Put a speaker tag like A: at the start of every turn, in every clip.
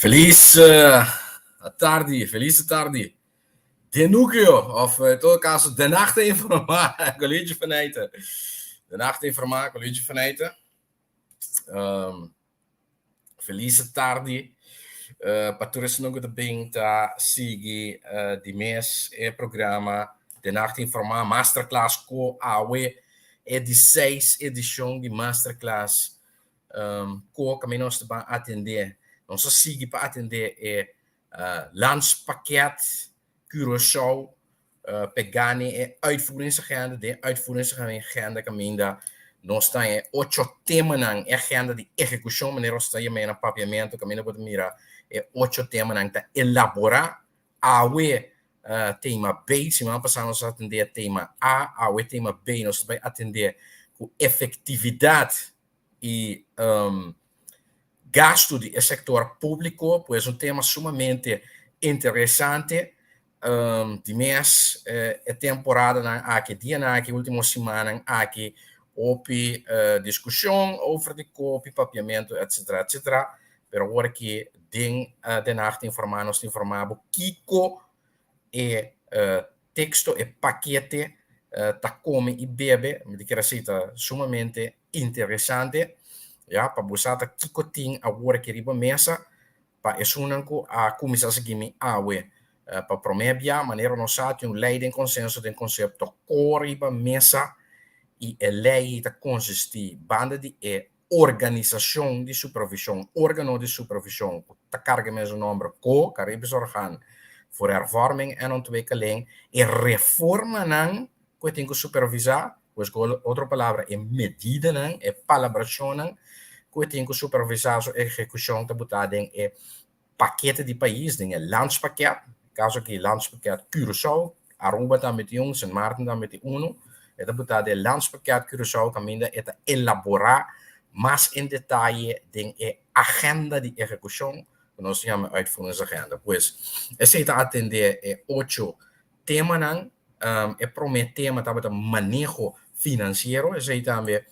A: Felis atardi, felis atardi. De núcleo, of en todo caso, de nacht informa, College van Eijten. De nacht informa, College van Eijten. Felis atardi pa tur esnan ku ta bin ta sigui di mes e programa De Nacht Informa Masterclass ku awe e di seis edishon di Masterclass ku kaminda nos ta ban atendé. Nos a sigui pa atendé e Landspakket Curaçao pegá den e uitvoeringsagenda, den e uitvoeringsagenda kaminda nos ta e ocho temanan, e agenda di ehekushon manera nos ta yam'é na papiamentu, kaminda bo ta mira e ocho temanan ta elaborá. Awe tema B, siman pasá nos a atendé tema A, awe tema B nos ta bai atendé ku efektividat i gastu di e sektor públiko, pues un tema sumamente interesante. Di mes e temporadanan aki, dianan aki, último simannan aki, hopi diskushon over di kopi, papiamentu, etcetera, etcetera. Pero awor aki den Den Haag ta informá nos, ta informá bo kiko e teksto, e pakete ta kome i bebe. Mi ta kere hasi ta sumamente interesante, ya, pa bo sa ta kiko tin awor aki riba mesa pa esunnan ku a kuminsá sigui mi awe pa promé bia. Manera nos sa tin un lei den konsenso den konsepto ko riba mesa i e lei ta konsistí banda di e organisashon di supervishon, órgano di supervishon ku ta karga e mesun nòmber ko, Caribisch Orgaan voor Hervorming en Ontwikkeling, e reformanan ku e tin ku supervisá, pues ku otro palabra e medidanan, e palabrashonnan ku e tin ku supervisá su ehekushon ta butá den e pakete di pais, den e landspakket, kaso aki landspakket Curaçao, Aruba tambe tin un, Sint Maarten tambe tin unu, e ta butá den e landspakket Curaçao kaminda e ta elaborá mas en detaye den e agenda di ehekushon ku nos ta yama uitvoeringsagenda. Pues esei ta atendé e ocho temanan. E promé tema tabata maneho finansiero, esei tambe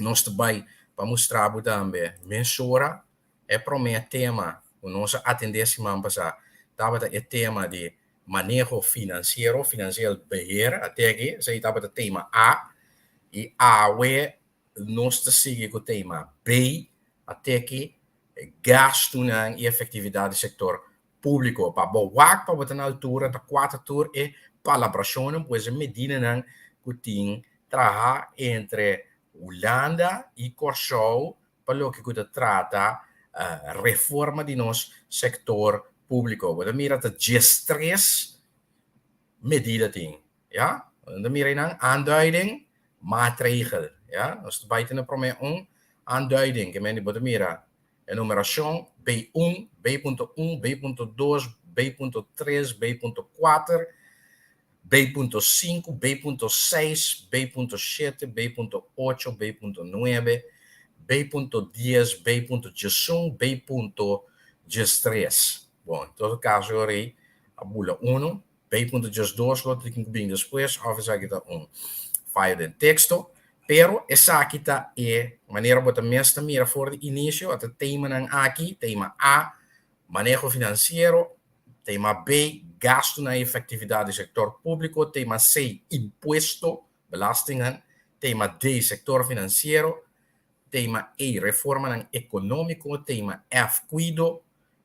A: nos ta bai pa mustra bo tambe mesora. E promé tema ku nos a atendé siman pasá tabata e tema di maneho finansiero, financieel beheer, at'e esei tabata tema A, i awe nos ta sigui ku tema B, at'e gastunan i efektividat di sektor públiko. Pa bo wak pa bo ta na altura ta kua ta tur e palabrashonnan, pues e medidanan ku tin traha entre Hulanda i Kòrsou pa loke ku ta trata reforma di nos sektor públiko. Bo ta mira ta diestres medida tin, ya. Bo ta mira einan aanduiding, maatregel, ya. Nos ta bai te na promé un aanduiding, ke men di bo ta mira E numerashon B un, B punto un, B punto dos, B punto tres, B punto kuater, B punto sinku, B punto seis, B punto shete, B punto ocho, B punto nuebe, B punto dies, B punto diesun, B punto diestres. Bon, en todo kaso e ora ei a bula unu. Bay punto 12 lo tin ku bin despues òf esaki ta un fayo den teksto. Pero esaki ta e manera bo ta mes ta mira for di inisio a ta temanan aki, tema A, maneho finansiero, tema B, gastunan i efektividat di sektor públiko, tema C, impuesto, belastingnan, tema D, sektor finansiero, tema E, reformanan ekonómiko, tema F, kuido,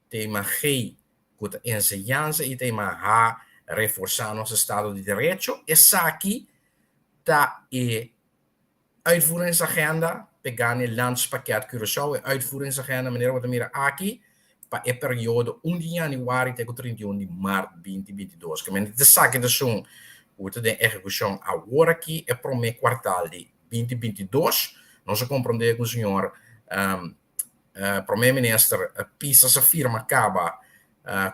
A: tema G, ku ta enseñansa i ta imahá reforsá nos estado di derecho. Esaki ta e uitvoeringsagenda pegá na e Landspakket Curaçao, e uitvoeringsagenda manera bo ta mira aki pa e periodo un di yanüari te ku 31 di mart 2022. Ke mende ta esaki ta esun ku ta den ehekushon awor aki e promé kuartal di 2022. Nos a komprondé ku señor Prome Minister Pisas a firma caba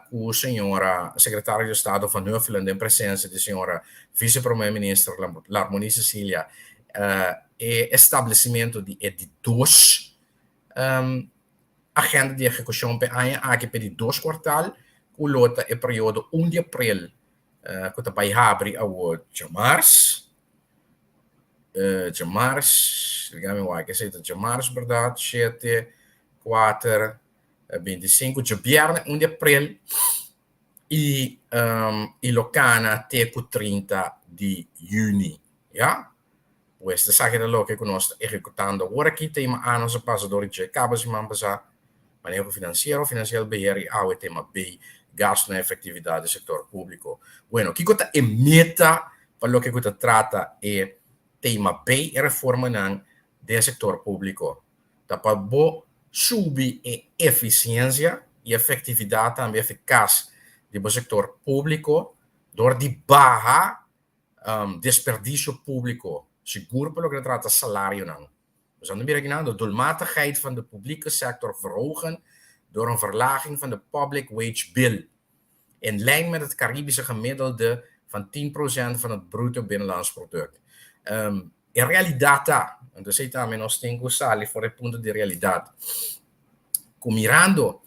A: cu señora Secretario di Estado Van Huffelen den presencia di señora Vice Prome Minister Larmonie Cecilia e establecimento di e di dos agenda di ehecucion p'e aña aki p'e di dos kwartal cu lo ta e periodo un di april cu ta bay habri awor djamars. Djamars, diga mi wak, esei ta djamars bèrdat, shete, kuater, 25, djabièrnè 1 di aprel i i lo kana te ku 30 di yüni. Ya. Pues esaki ta loke ku nos ta ehekutando awor aki. Tema A nos a pasa dor di dje kaba siman pasá, maneho finansiero, financieel beheer, i awe tema B, gasto na efektividat di sektor públiko. Bueno, kiko ta e meta pa loke ku ta trata e tema B, e reformanan den sektor públiko? Ta pa bo subi e efisiensia i efektividat tambe efikas di bo sektor públiko dor di baha desperdisio públiko, sigur pa loke ta trata salarionan. Nos a mira akinan, de doelmatigheid van de publieke sector verhogen door een verlaging van de public wage bill, in lijn met het Caribische gemiddelde van 10% van het bruto binnenlands product. E realidat ta, anto esei tambe nos tin ku sali for e punto di realidat, ku mirando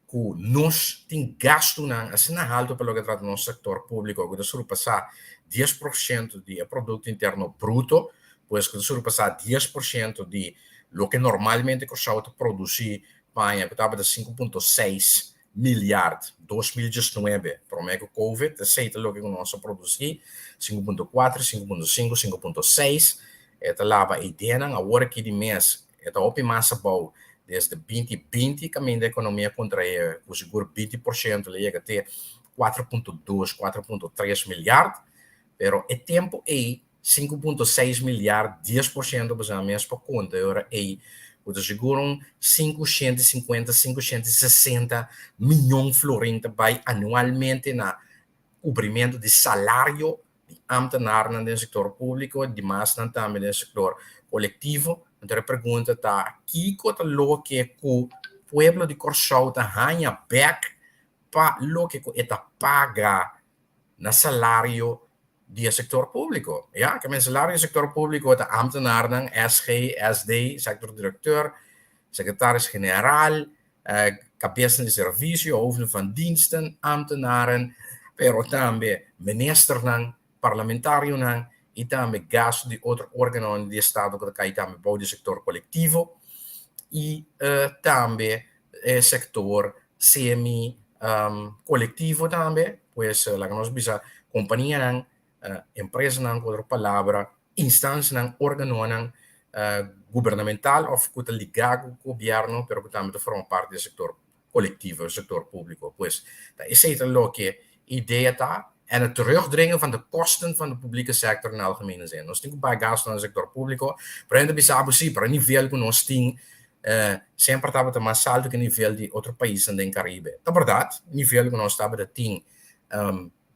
A: ku nos tin gastunan asina haltu pa loke trata nos sektor públiko ku ta surpasá 10% di e produkto interno bruto, pues ku ta surpasá 10% di loke normalmente Kòrsou ta produsí pa aña ku tabata 5.6 milyard 2019 promé ku covid, esei ta loke ku nos a produsí, 5.4, 5.5, 5.6, e ta laba e ideanan awor aki di mes e ta hopi mas abou desde 2020 kaminda ekonomia kontraé ku sigur 20% lo yega te 4.2, 4.3 milyard, pero e tempu ei 5.6 milyard, 10% bo mes pa konta e ora ei ku ta sigur un 550, 560 miyon florin ta bai anualmente na kubrimentu di salario di ambtenarnan den sektor públiko, dimasnan tambe den sektor kolektivo. Anto e pregunta ta kiko ta loke ku pueblo di Kòrsou ta haña bèk pa loke ku e ta paga na salario di e sektor públiko. Ya, ke men salario di sektor públiko ta ambtenarnan, SG, SD, sektordirekteur, sekretaris general, kabesnan di servisio, hoofden van diensten, ambtenaren, pero tambe ministernan, parlamentarionan i tambe gastu di otro órganonan di estado ku ta kai tambe bou di sektor kolektivo i tambe e sektor semi kolektivo tambe, pues laga nos bisa kompanianan, empresanan, ku otro palabra, instansianan, órganonan gubernamental òf ku ta ligá ku gobièrnu pero ku tambe ta forma parti di e sektor kolektivo, e sektor públiko. Pues ta esei ta loke idea ta en het terugdringen van de kosten van de publieke sector in algemene zin. Nos tin ku baha gastunan den sektor públiko, pero hende ta bisa bo si, pero e nivel ku nos tin semper tabata mas altu ku e nivel di otro paisnan den Karibe. Ta bèrdat, e nivel ku nos tabata tin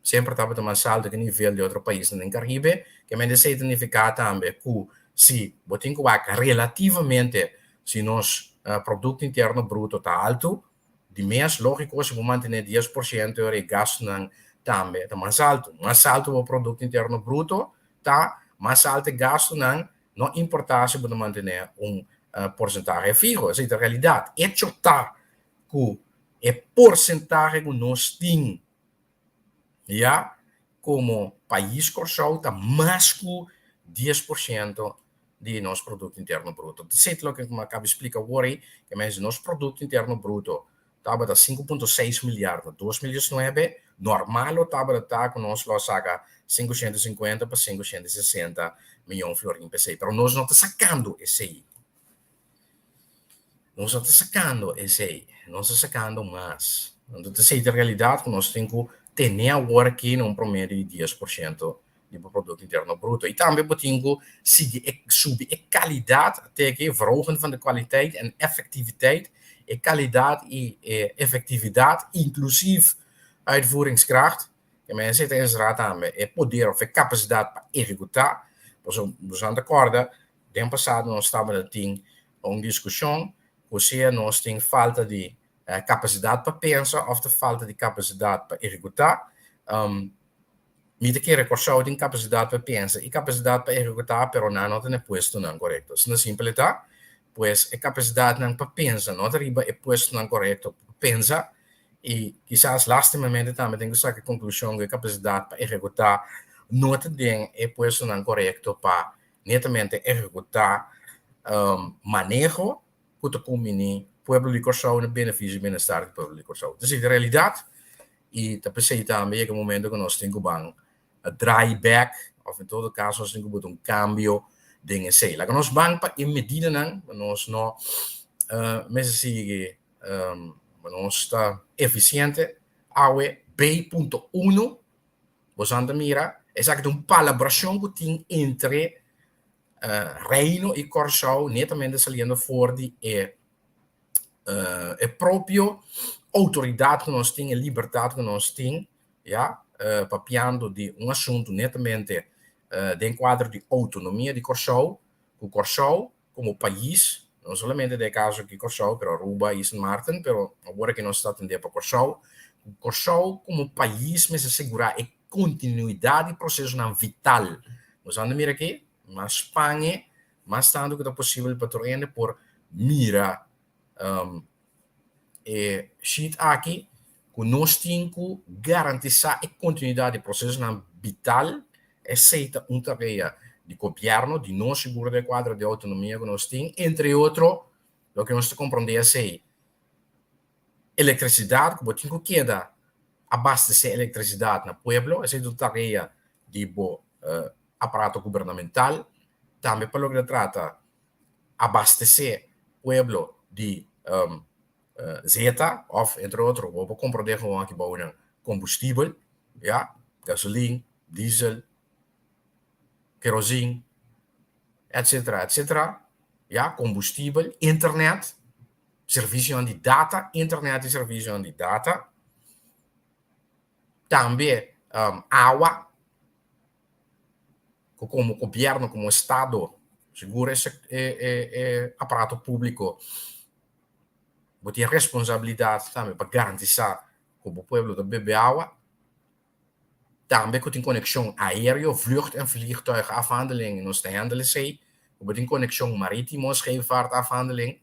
A: semper tabata mas altu ku e nivel di otro paisnan den Karibe. Kemende esei ta nifiká tambe ku si bo tin ku wak relativamente si nos Produkto Interno Bruto ta altu, di mes lógiko si bo mantené 10% e gastunan tambe ta mas altu. Mas altu bo Produkto Interno Bruto ta, mas altu e gastunan, no importá si bo ta mantené un porsentahe fiho. Esei ta realidat. Echo ta ku e porsentahe ku nos tin ya komo pais Kòrsou ta mas ku 10% di nos Produkto Interno Bruto. Esei ta loke mi a kaba di splika awor ei, ke mester nos Produkto Interno Bruto tabata 5.6 milyard na 2019, normal lo tabata ta ku nos lo a saka 550 pa 560 miyon florin pa esei, pero nos no ta sakando esei. Nos no ta sakando esei, nos ta sakando mas. Anto ta esei ta realidat ku nos tin ku tene awor aki na un promedio di 10% di bo Produkto Interno Bruto. I tambe bo tin ku sigui e subi e kalidat, te aki verhogen van de kwaliteit en effectiviteit, e kalidat i e efektividat, inklusief uitvoeringskracht. E men esei ta enserá tambe e poder òf e kapasidat pa ehekutá. Pasobra boso ta kòrda den pasado nos tabata tin un diskushon ku sea nos tin falta di kapasidat pa pensa òf ta falta di kapasidat pa ehekutá. Mi ta kere Kòrsou tin kapasidat pa pensa i kapasidat pa ehekutá pero nan no ta na e puestonan korekto. Asina simpel e ta. Pues e kapasidatnan pa pensa no ta riba e puestonan korekto pa pensa i kisas lastimamente tambe tin ku saka e konklushon ku e kapasidat pa ehekutá no ta den e puestonan korekto pa netamente ehekutá maneho ku ta kumbiní. pueblo di Kòrsou na benefisio i bienestar di pueblo di Kòrsou. Esei ta realidat i ta p'esei tambe yega momento ku nos tin ku ban draai bèk òf en todo kaso nos tin ku buta un kambio den esei. Laga nos ban pa e medidanan pa nos no mester sigui pa nos ta efisiente. Awe B.1 boso ta mira esaki ta un palabrashon ku tin entre Reino i Kòrsou netamente saliendo for di e e propio outoridat ku nos tin, e libertat ku nos tin, ya, papiando di un asuntu netamente den kuadro di outonomia di Kòrsou, ku Kòrsou komo pais, no solamente den e kaso aki Kòrsou, pero Aruba i Sint Maarten, pero awor aki nos ta atendé pa Kòrsou, ku Kòrsou komo pais mester sigurá e kontinuidat di prosesonan vital. Nos anda mira aki, mas Spañe, mas tantu ku ta posibel pa tur hende por mira e sheet aki, ku nos tin ku garantisá e kontinuidat di prosesonan vital, esei ta un tarea di gobièrnu, di nos sigur den kuadro di outonomia ku nos tin, entre otro loke nos ta komprondé esei, Elektrisidat ku bo tin ku keda abastesé elektrisidat na pueblo, esei ta un tarea di bo aparato gubernamental. Tambe pa loke ta trata abastesé pueblo di zeta òf entre otro bo por komprondé gewoon aki bou nan kombustibel, ya, gasolin, diesel, kerozin, etcetera, etcetera, ya, kombustibel, internet. Servisionan di data, internet i servisionan di data. Tambe awa, ku komo gobièrnu, komo estado, sigur e aparato públiko bo tin e responsabilidat tambe pa garantisá ku bo pueblo ta bebe awa. Tambe ku tin konekshon aéreo, vlucht en vliegtuigafhandeling, nos ta handle esei. Ku bo tin konekshon marítimo, scheepvaartafhandeling,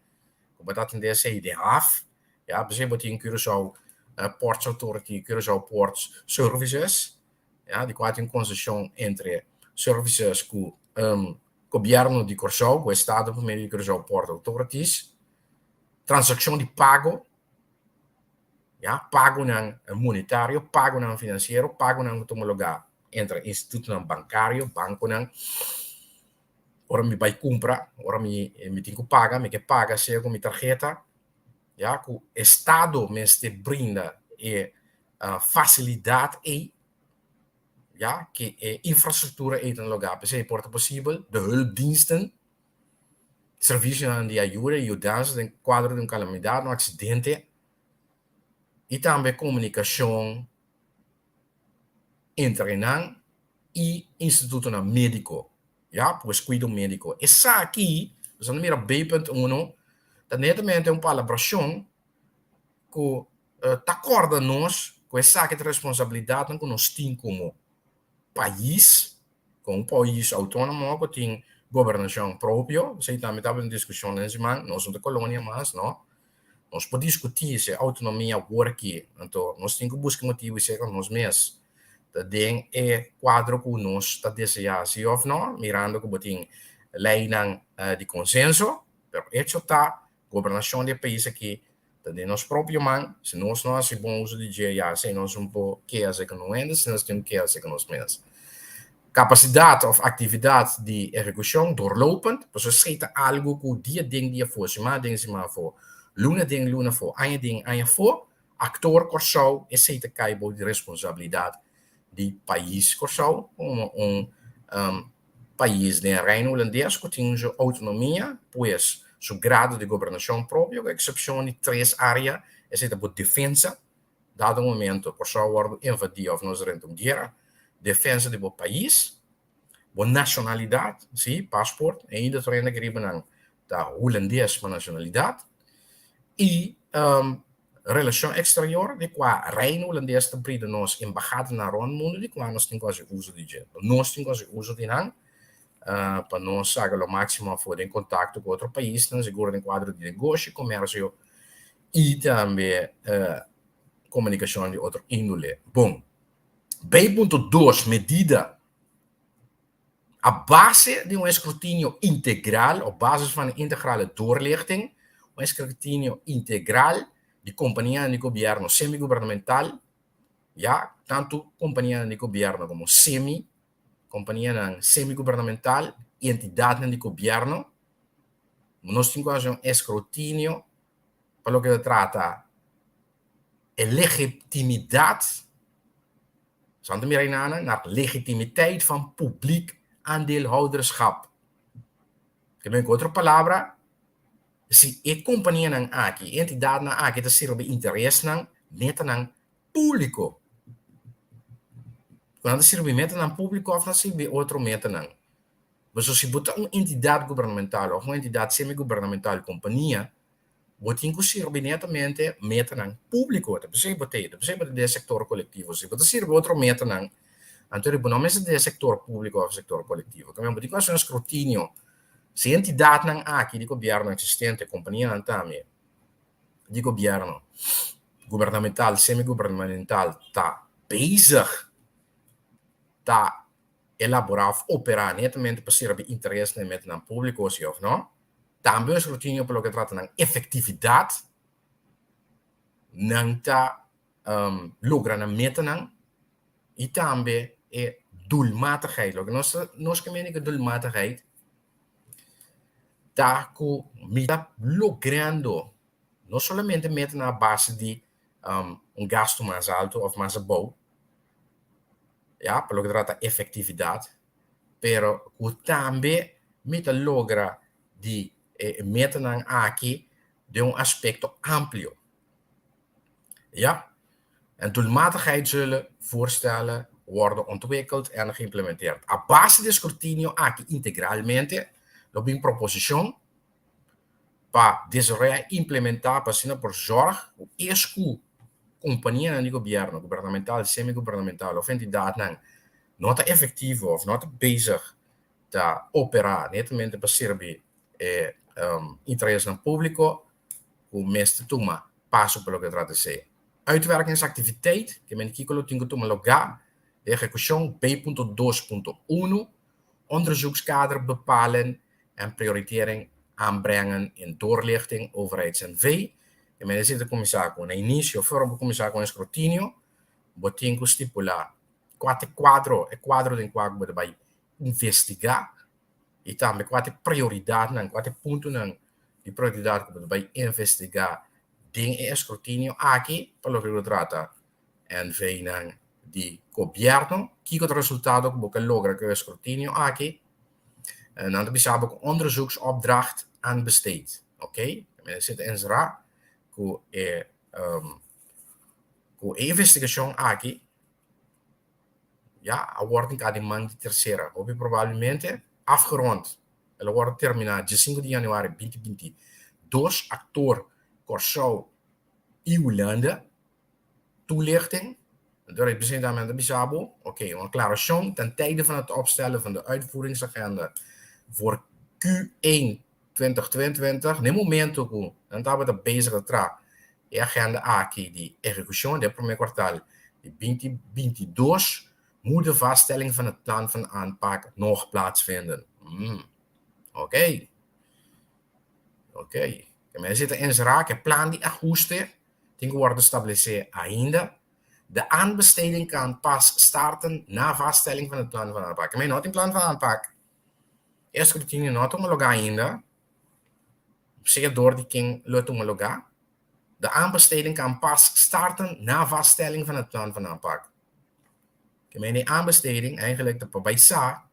A: ku bo ta atendé esei den haf. Ya, p'esei bo tin Curaçao Ports Authority, Curaçao Ports Services, ya, di kua tin konseshon entre services ku gobièrnu di Kòrsou, ku estado por medio di Curaçao Port Authorities. Transakshon di pago. Ya, pagonan monetario, pagonan finansiero, pagonan ku ta homologá entre institutonan bankario, bankonan. Ora mi bai kumpra, ora mi mi tin ku paga, mi ke paga sea ku mi tarheta, ya, ku estado mester brinda e fasilidat ei, ya, ke e infrastruktura ei ta na lugá. P'esei por ta posibel de hulpdiensten. Servisionan di ayuda i yudansa den kuadro di un kalamidat, un aksidente i tambe komunikashon entre nan i institutonan médiko, ya, pues kuido médiko. Esaki, nos a mira B.1, ta netamente un palabrashon ku ta kòrda nos ku esaki ta responsabilidatnan ku nos tin komo pais, Kon un pais outónomo ku tin gobernashon propio, esei tambe tabata un diskushon den siman, nos no ta kolonia mas, no. Nos por diskutí si e outonomia awor aki, anto nos tin ku buska motibu serka nos mes ta den e kuadro ku nos ta deseá si òf no, mirando ku bo tin leinan di konsenso, pero echo ta gobernashon di e pais aki Ta den nos propio man, si nos no hasi bon uso di dje, ya esei nos un por kea serka no hende, si nos tin kea serka nos mes. Kapasidat òf aktividat di ehekushon doorlopend, pasobra esei ta algu ku dia den dia afó, siman den siman afó, luna den luna afó, aña den aña afó, aktor Kòrsou, esei ta kai bou di responsabilidat di pais Kòrsou komo un pais den Reino Hulandes ku tin su outonomia, pues su grado di gobernashon propio, ku eksepshon di tres área, esei ta bo defensa, dado momento Kòrsou wòrdu invadí òf nos drenta un guera, defensa di bo pais, bo nashonalidat, sí, pasport, ainda tur hende ku riba nan ta hulandes pa nashonalidat, i Relashon eksterior di kua Reino Hulandes ta brinda nos embahadanan rònt mundu di kua nos tin ku hasi uso di dje. Nos tin ku hasi uso di nan pa nos saka lo máksimo afó den kontakto ku otro paisnan, sigur den kuadro di negoshi, komersio i tambe komunikashon di otro índole. Bon, B.2 Medida A base di un eskrutinio integral, op basis van een integrale doorlichting, Un eskrutinio integral di kompanianan di gobièrnu semi-gubernamental, ya, tantu kompanianan di gobièrnu komo semi, kompanianan semi-gubernamental i entidatnan di gobièrnu. Nos tin ku hasi un eskrutinio pa loke ta trata e legitimidat, Santa mira einanan, naar legitimiteit van publiek aandeelhouderschap. Ke men ku otro palabra, si e kompanianan aki, e entidatnan aki ta sirbi interesnan, metanan públiko. Ku nan ta sirbi metanan públiko òf nan ta sirbi otro metanan. Pasobra si bo ta un entidat gubernamental òf un entidat semi-gubernamental, kompania, Bo tin ku sirbi netamente metanan públiko, ta p'esei bo t'ei, ta p'esei bo ta den e sektor kolektivo. Si bo ta sirbi otro metanan, anto bo no mester den e sektor públiko òf sektor kolektivo. Tambe bo tin ku hasi un skrutinio si e entidatnan aki di gobièrnu eksistente, kompanianan tambe di gobièrnu, gubernamental, semi-gubernamental, ta bezig ta elaborá òf operá netamente pa sirbi interesnan i metanan públiko, si òf no. Tambe un skrutinio pa loke trata nan efektividat, nan ta logra nan metanan i tambe e doelmatigheid. Loke nos ta nos ke mende ku doelmatigheid ta ku mi ta logrando no solamente metanan a base di un gastu mas altu òf mas abou, ya, pa loke trata efektividat, pero ku tambe mi ta logra di e metanan aki den un aspekto amplio. Ja, en doelmatigheid zullen voorstellen worden ontwikkeld en geïmplementeerd. A base di e skrutinio aki integralmente lo bin proposishon pa desaroyá i implementá pa asina por zòrg ku es ku kompanianan di gobièrnu, gubernamental, semi-gubernamental òf entidatnan no ta efektivo òf no ta bezig ta operá netamente pa sirbi e interesnan públiko ku mester tuma paso pa loke trata esei. Uitwerkingsactiviteit, ke men kiko lo tin ku tuma lugá den ehekushon B.2.1 Onderzoekskader bepalen en prioritering aanbrengen in doorlichting overheids NV. E men esei ta kuminsá ku na inisio for bo kuminsá ku un eskrutinio bo tin ku stipulá kua ta e kuadro, e kuadro den kua ku bo ta bai investigá i tambe kua ta e prioridatnan, kua ta e puntonan di prioridat ku bo ta bai investigá den e eskrutinio aki pa loke ku ta trata NV-nan di gobièrnu. Kiko ta resultado ku bo ke logra ku e eskrutinio aki? Nan ta bisa bo ku onderzoeksopdracht aanbesteed. Oké, mi ta enserá ku e ku e investigashon aki ya a wòrdu hinká den man di tersera. Hopi probablemente afgerond. El a wòrdu terminá diesinku di yanüari 2022. Aktor Kòrsou i Hulanda Toelichting, Anto representante ta bisa bo, oké, un aclaracion ten tijde van het opstellen van de uitvoeringsagenda voor Q1 2022, n'e momento ku nan tabata bezig ta traha e agenda aki di ehecucion den prome kwartal di 2022, moet de vaststelling van het plan van aanpak nog plaatsvinden. Mm, oké. Oké. Ke men esei ta enserá ku e plan di ahuste tin ku wòrdu stablesé ainda. De aanbesteding kan pas starten na vaststelling van het plan van aanpak. Ke men no tin plan van aanpak. E eskrutinio no a tuma lugá ainda. Sea dor di ken lo e tuma lugá. De aanbesteding kan pas starten na vaststelling van het plan van aanpak. Ke men e aanbesteding eigenlijk ta pa bai sa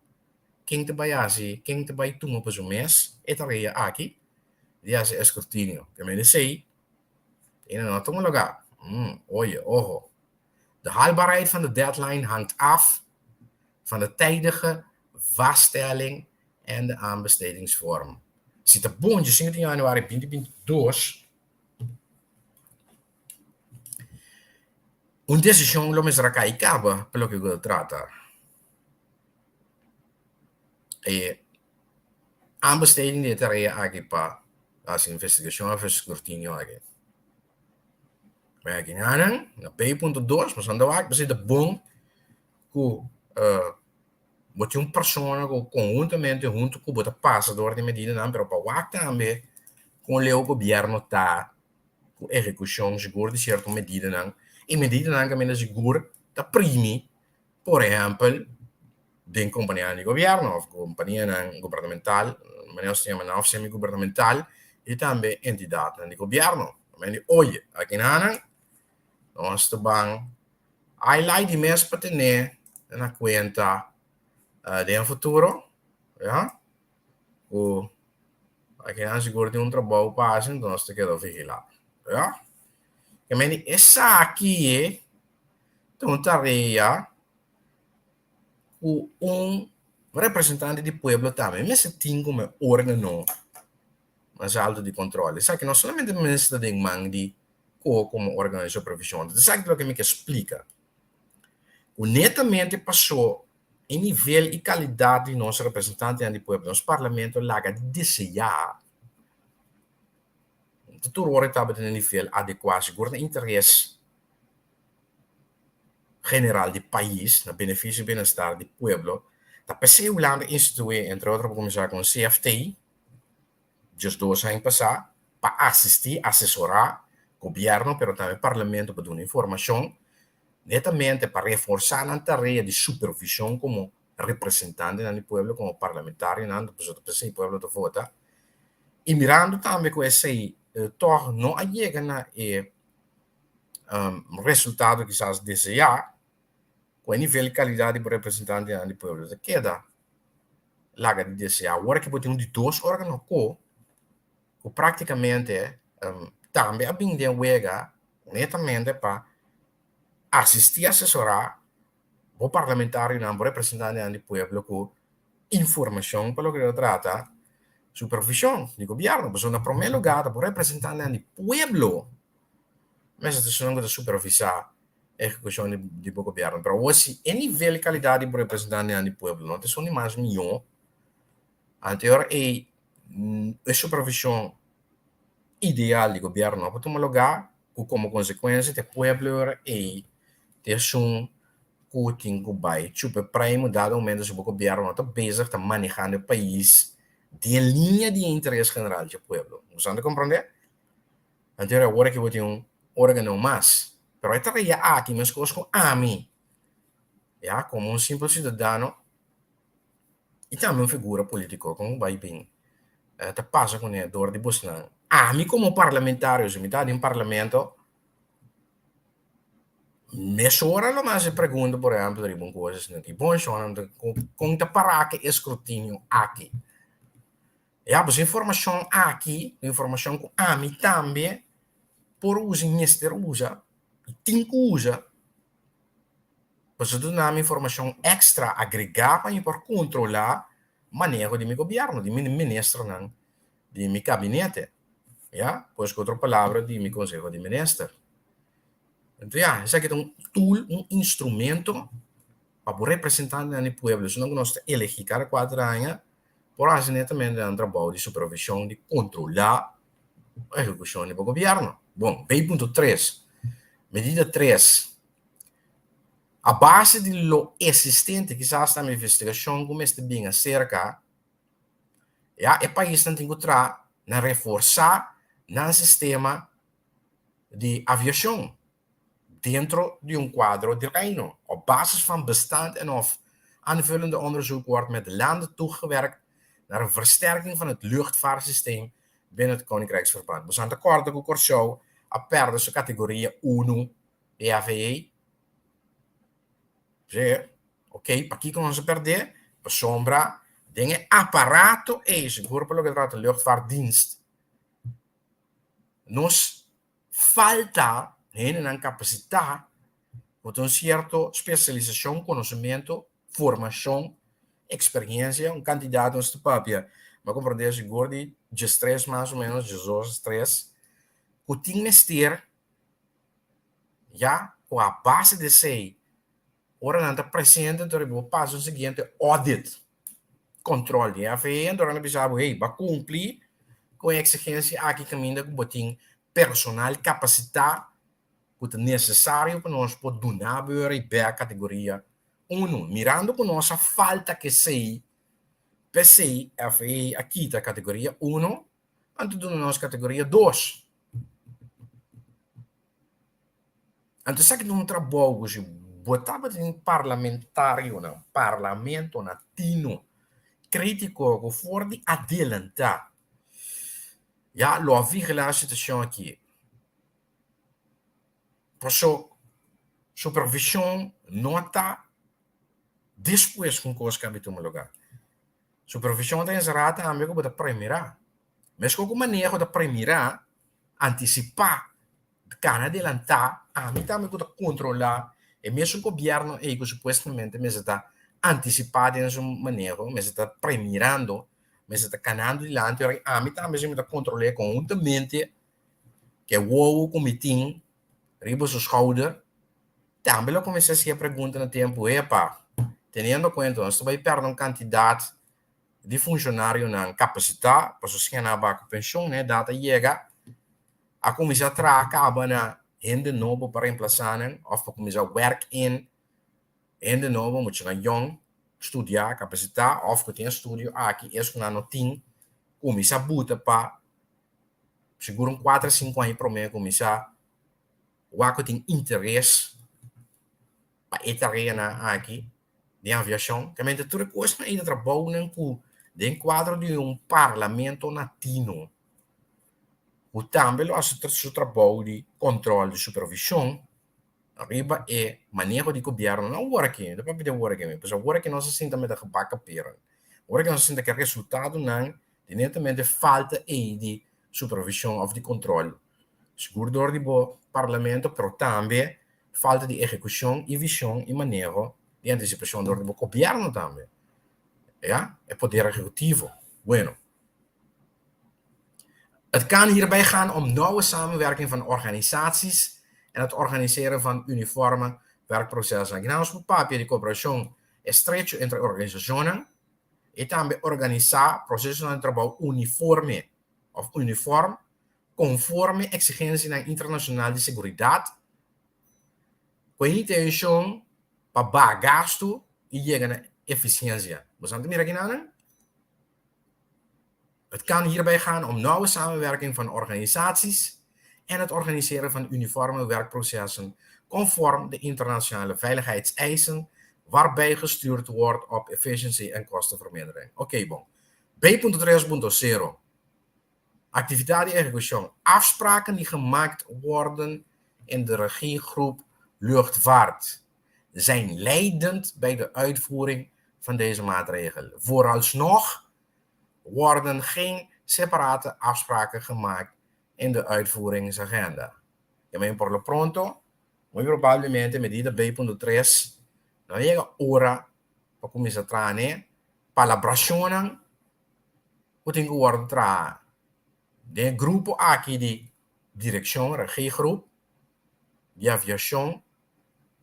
A: ken ta bai hasi, ken ta bai tuma pa su mes e tarea aki di hasi eskrutinio. Ke men esei E no tuma lugá. Mm, oye, ojo. De haalbaarheid van de deadline hangt af van de tijdige vaststelling en de aanbestedingsvorm. Si ta bon, 5 di januari 2022, un desishon lo mester a kai kaba pa loke ku ta trata e Aanbesteding di e tarea aki pa hasi investigashon òf eskrutinio aki. Bai aki nan na P punto dos pasobra nan ta wak pasobra ta bon ku bo tin un persona ku konhuntamente huntu ku bo ta pasa dor di medidanan pero pa wak tambe. Kon leu gobièrnu ta ku ehekushon sigur di sierto medidanan i medidanan kaminda sigur ta primi, por ehèmpel den kompanianan di gobièrnu òf kompanianan gubernamental, manera nos ta yama nan, òf semigubernamental i tambe entidatnan di gobièrnu. Di oye, akinanan nos ta ban highlight di mes pa tene na kuenta den futuro, ya. Ku akinan sigur tin un trabou pa hasi enton nos ta keda vigilá. Ya. Ke men di esaki ta un tarea ku un representante di pueblo tambe mester tin komo e órgano mas alto di kòntròl. Esaki no solamente mester ta den man di ko komo órgano di supervishon. Esaki ta loke mi ke splika. Ku netamente pasó E nivel i kalidat di nos representantenan di pueblo, nos parlamento laga di deseá. Ta tur ora e tabata na nivel adekuá, sigur na interes general di pais, na benefisio i bienestar di pueblo. Ta p'esei Hulanda instituí, entre otro pa kuminsá ku un CFT, 12 aña pasá, pa asistí, asesorá gobièrnu pero tambe parlamento pa duna informashon Netamente pa reforsá nan tarea di supervishon komo representantenan di pueblo, komo parlamentarionan, pasobra ta p'esei pueblo ta vota, i mirando tambe ku esei tòg no a yega na e resultado kisas deseá, ku e nivel di kalidat di bo representantenan di pueblo ta keda laga di deseá. Awor aki bo tin un di dos órgano ku ku práktikamente tambe a bin den wega netamente pa asistí asesorá bo parlamentarionan, bo representantenan di pueblo ku informashon pa loke ta trata supervishon di gobièrnu. Pasobra na promé lugá ta bo representantenan di pueblo mester ta esunnan ku ta supervisá ehekushon di bo gobièrnu. Pero awor si e nivel i kalidat di bo representantenan di pueblo no ta esun di mas mihó, anto e ora ei e supervishon ideal di gobièrnu no por tuma lugá ku komo konsekuensia ta e pueblo e ora ei ta esun ku tin ku bai chupa e primo dado momento si bo gobièrnu no ta bezig ta manehando e pais den liña di e interes general dje pueblo. Bo sa ta komprondé? Anto ora awor aki bo tin un órgano mas, pero e tarea aki meskos ku ami ya komo un simpel siudadano i tambe un figura politico con bai bin ta pasa cune door di bosnan. Ami como parlamentario si mi ta den parlamento mesora lo mi haci pregunta por ehempel riba un cosa asina aki, bon shon con ta para cu e escrutinio aki? Ya pues e informacion aki ta informacion cu ami tambe por usa y mester usa y tin cu usa. Pasobra ta duna mi informashon èkstra agregá pa mi por kontrolá maneho di mi gobièrnu, di mi ministernan, di mi kabinete, ya. Pues ku otro palabra di mi konseho di minister. Enton ya, esaki ta un tool, un instrumento pa bo representantenan di pueblo, esunnan ku nos ta elegí kada kuater aña, por hasi netamente nan trabou di supervishon, di kontrolá ehekushon di bo gobièrnu. Bon, bay punto tres, medida tres. A base di lo existente kisas tambe investigacion cu mester bin acerca, ya e paisnan tin cu traha na reforsa nan sistema di aviacion dentro di un cuadro di Reino. Op basis van bestaand en of aanvullende onderzoek wordt met landen toegewerkt naar een versterking van het luchtvaartsysteem binnen het Koninkrijksverband. Boso ta corda cu Corsou a perde su categoria uno di FAA? Sí, ok, pakiko nos a perdé? Pasobra den e aparato ei, sigur pa loke ta trata luchtvaartdienst, nos falta hendenan kapasitá ku ta un sierto spesialisashon, konosementu, formashon, eksperiencia, un kantidat nos ta papia, mi a komprondé sigur di diestres mas o ménos, diesdos, tres, ku tin mester ya ku a base di esei ora nan ta presente anto riba bo pasa un siguiente audit, control di FAA anto nan ta bisa bo hey bo a cumpli cu e exigencia aki caminda cu bo tin personal capacita cu ta necesario pa nos por duna bo e riba categoria uno mirando cu nos a falta cu esei p'esei FAA a kita categoria uno. Anto duna nos kategoria dos. Anto esaki ta un trabou ku si bo tabatin parlamentarionan, parlamentonan tino, kritiko ku for di adelantá ya lo a vigilá e situashon aki. Paso supervishon no ta despues ku un kos kabi tuma lugá. Supervishon ta enserá tambe ku bo ta premirá. Meskos ku maneho ta premirá, antisipá, kana adelantá, ami tambe ku ta kontrolá e mesun gobièrnu ei ku supuestamente mester ta antisipá den su maneho, mester ta premirando, mester ta kanando dilanti, ora ami tambe si mi ta kontrol'é konhuntamente ku e wowo ku mi tin riba su schouder, tambe lo kuminsá hasi e pregunta na tempu, Epa, teniendo kuenta nos ta bai pèrdè un kantidat di funshonarionan kapasitá pasobra si nan a bai ku penshon na e dat a yega, a kuminsá traha kaba na hende nobo pa remplasá nan òf pa kuminsá wèrk in hende nobo, muchanan yòn, studiá, kapasitá òf ku tin e studio aki, es ku nan no tin, kuminsá buta pa sigur un kuater sinku aña promé kuminsá wak ku tin interes pa e tareanan aki den aviashon. Kamente tur e kosnan ei ta trabounan ku den kuadro di un parlamento latino ku tambe lo hasi su trabou di kòntròl di supervishon riba e maneho di gobièrnu no awor aki, no ta papia di awor aki, pasobra awor aki nos a sinta meta gebak kaperen, awor aki nos a sinta ku e resultadonan di netamente falta ei di supervishon òf di kòntròl sigur dor di bo parlamento pero tambe falta di ehekushon i vishon i maneho di antisipashon dor di bo gobièrnu tambe, ya, e poder ehekutivo. Bueno, het kan hierbij gaan om nauwe samenwerking van organisaties en het organiseren van uniforme werkprocessen. Aki nan nos por papia di kooperashon estrecho entre organisashonnan i tambe organisá prosesonan di trabou uniforme òf uniform konforme eksigensianan internashonal di seguridat ku e intenshon pa baha gastu i yega na efisiensia. Boso a mira kinanan? Het kan hierbij gaan om nauwe samenwerking van organisaties en het organiseren van uniforme werkprocessen conform de internationale veiligheidseisen waarbij gestuurd wordt op efficiency en kostenvermindering. Oké, bon. B.3.0 Actividad di ehekushon, Afspraken die gemaakt worden in de Regiegroep Luchtvaart zijn leidend bij de uitvoering van deze maatregel. Vooralsnog worden geen separate afspraken gemaakt in de uitvoeringsagenda. Ja, maar por lo pronto, muy probablemente medida B.3 no a yega ora pa kuminsá traha n'e palabrashonnan ku tin ku wòrdu traha den e grupo aki di direkshon, regiegroep, di aviashon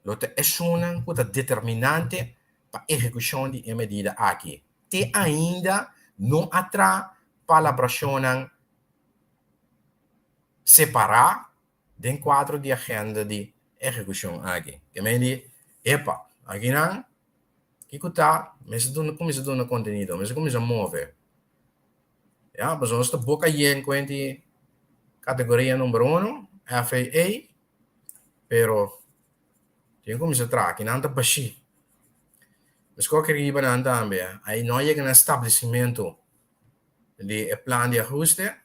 A: lo ta esunnan ku ta determinante pa ehekushon di e medida aki. Te ainda no a traha palabrashonnan separá den kuadro di agenda di ehekushon aki. Ke men di, epa, akinan kiko ta? Mester duna kuminsá duna kontenido, mester kuminsá move. Ya, pasobra nos ta boka yen kuenti kategoria number uno, FAA, pero tin kuminsá traha, kinan ta bashí. Meskos ke riba nan tambe, ai no a yega na establesimentu di e plan di ahuste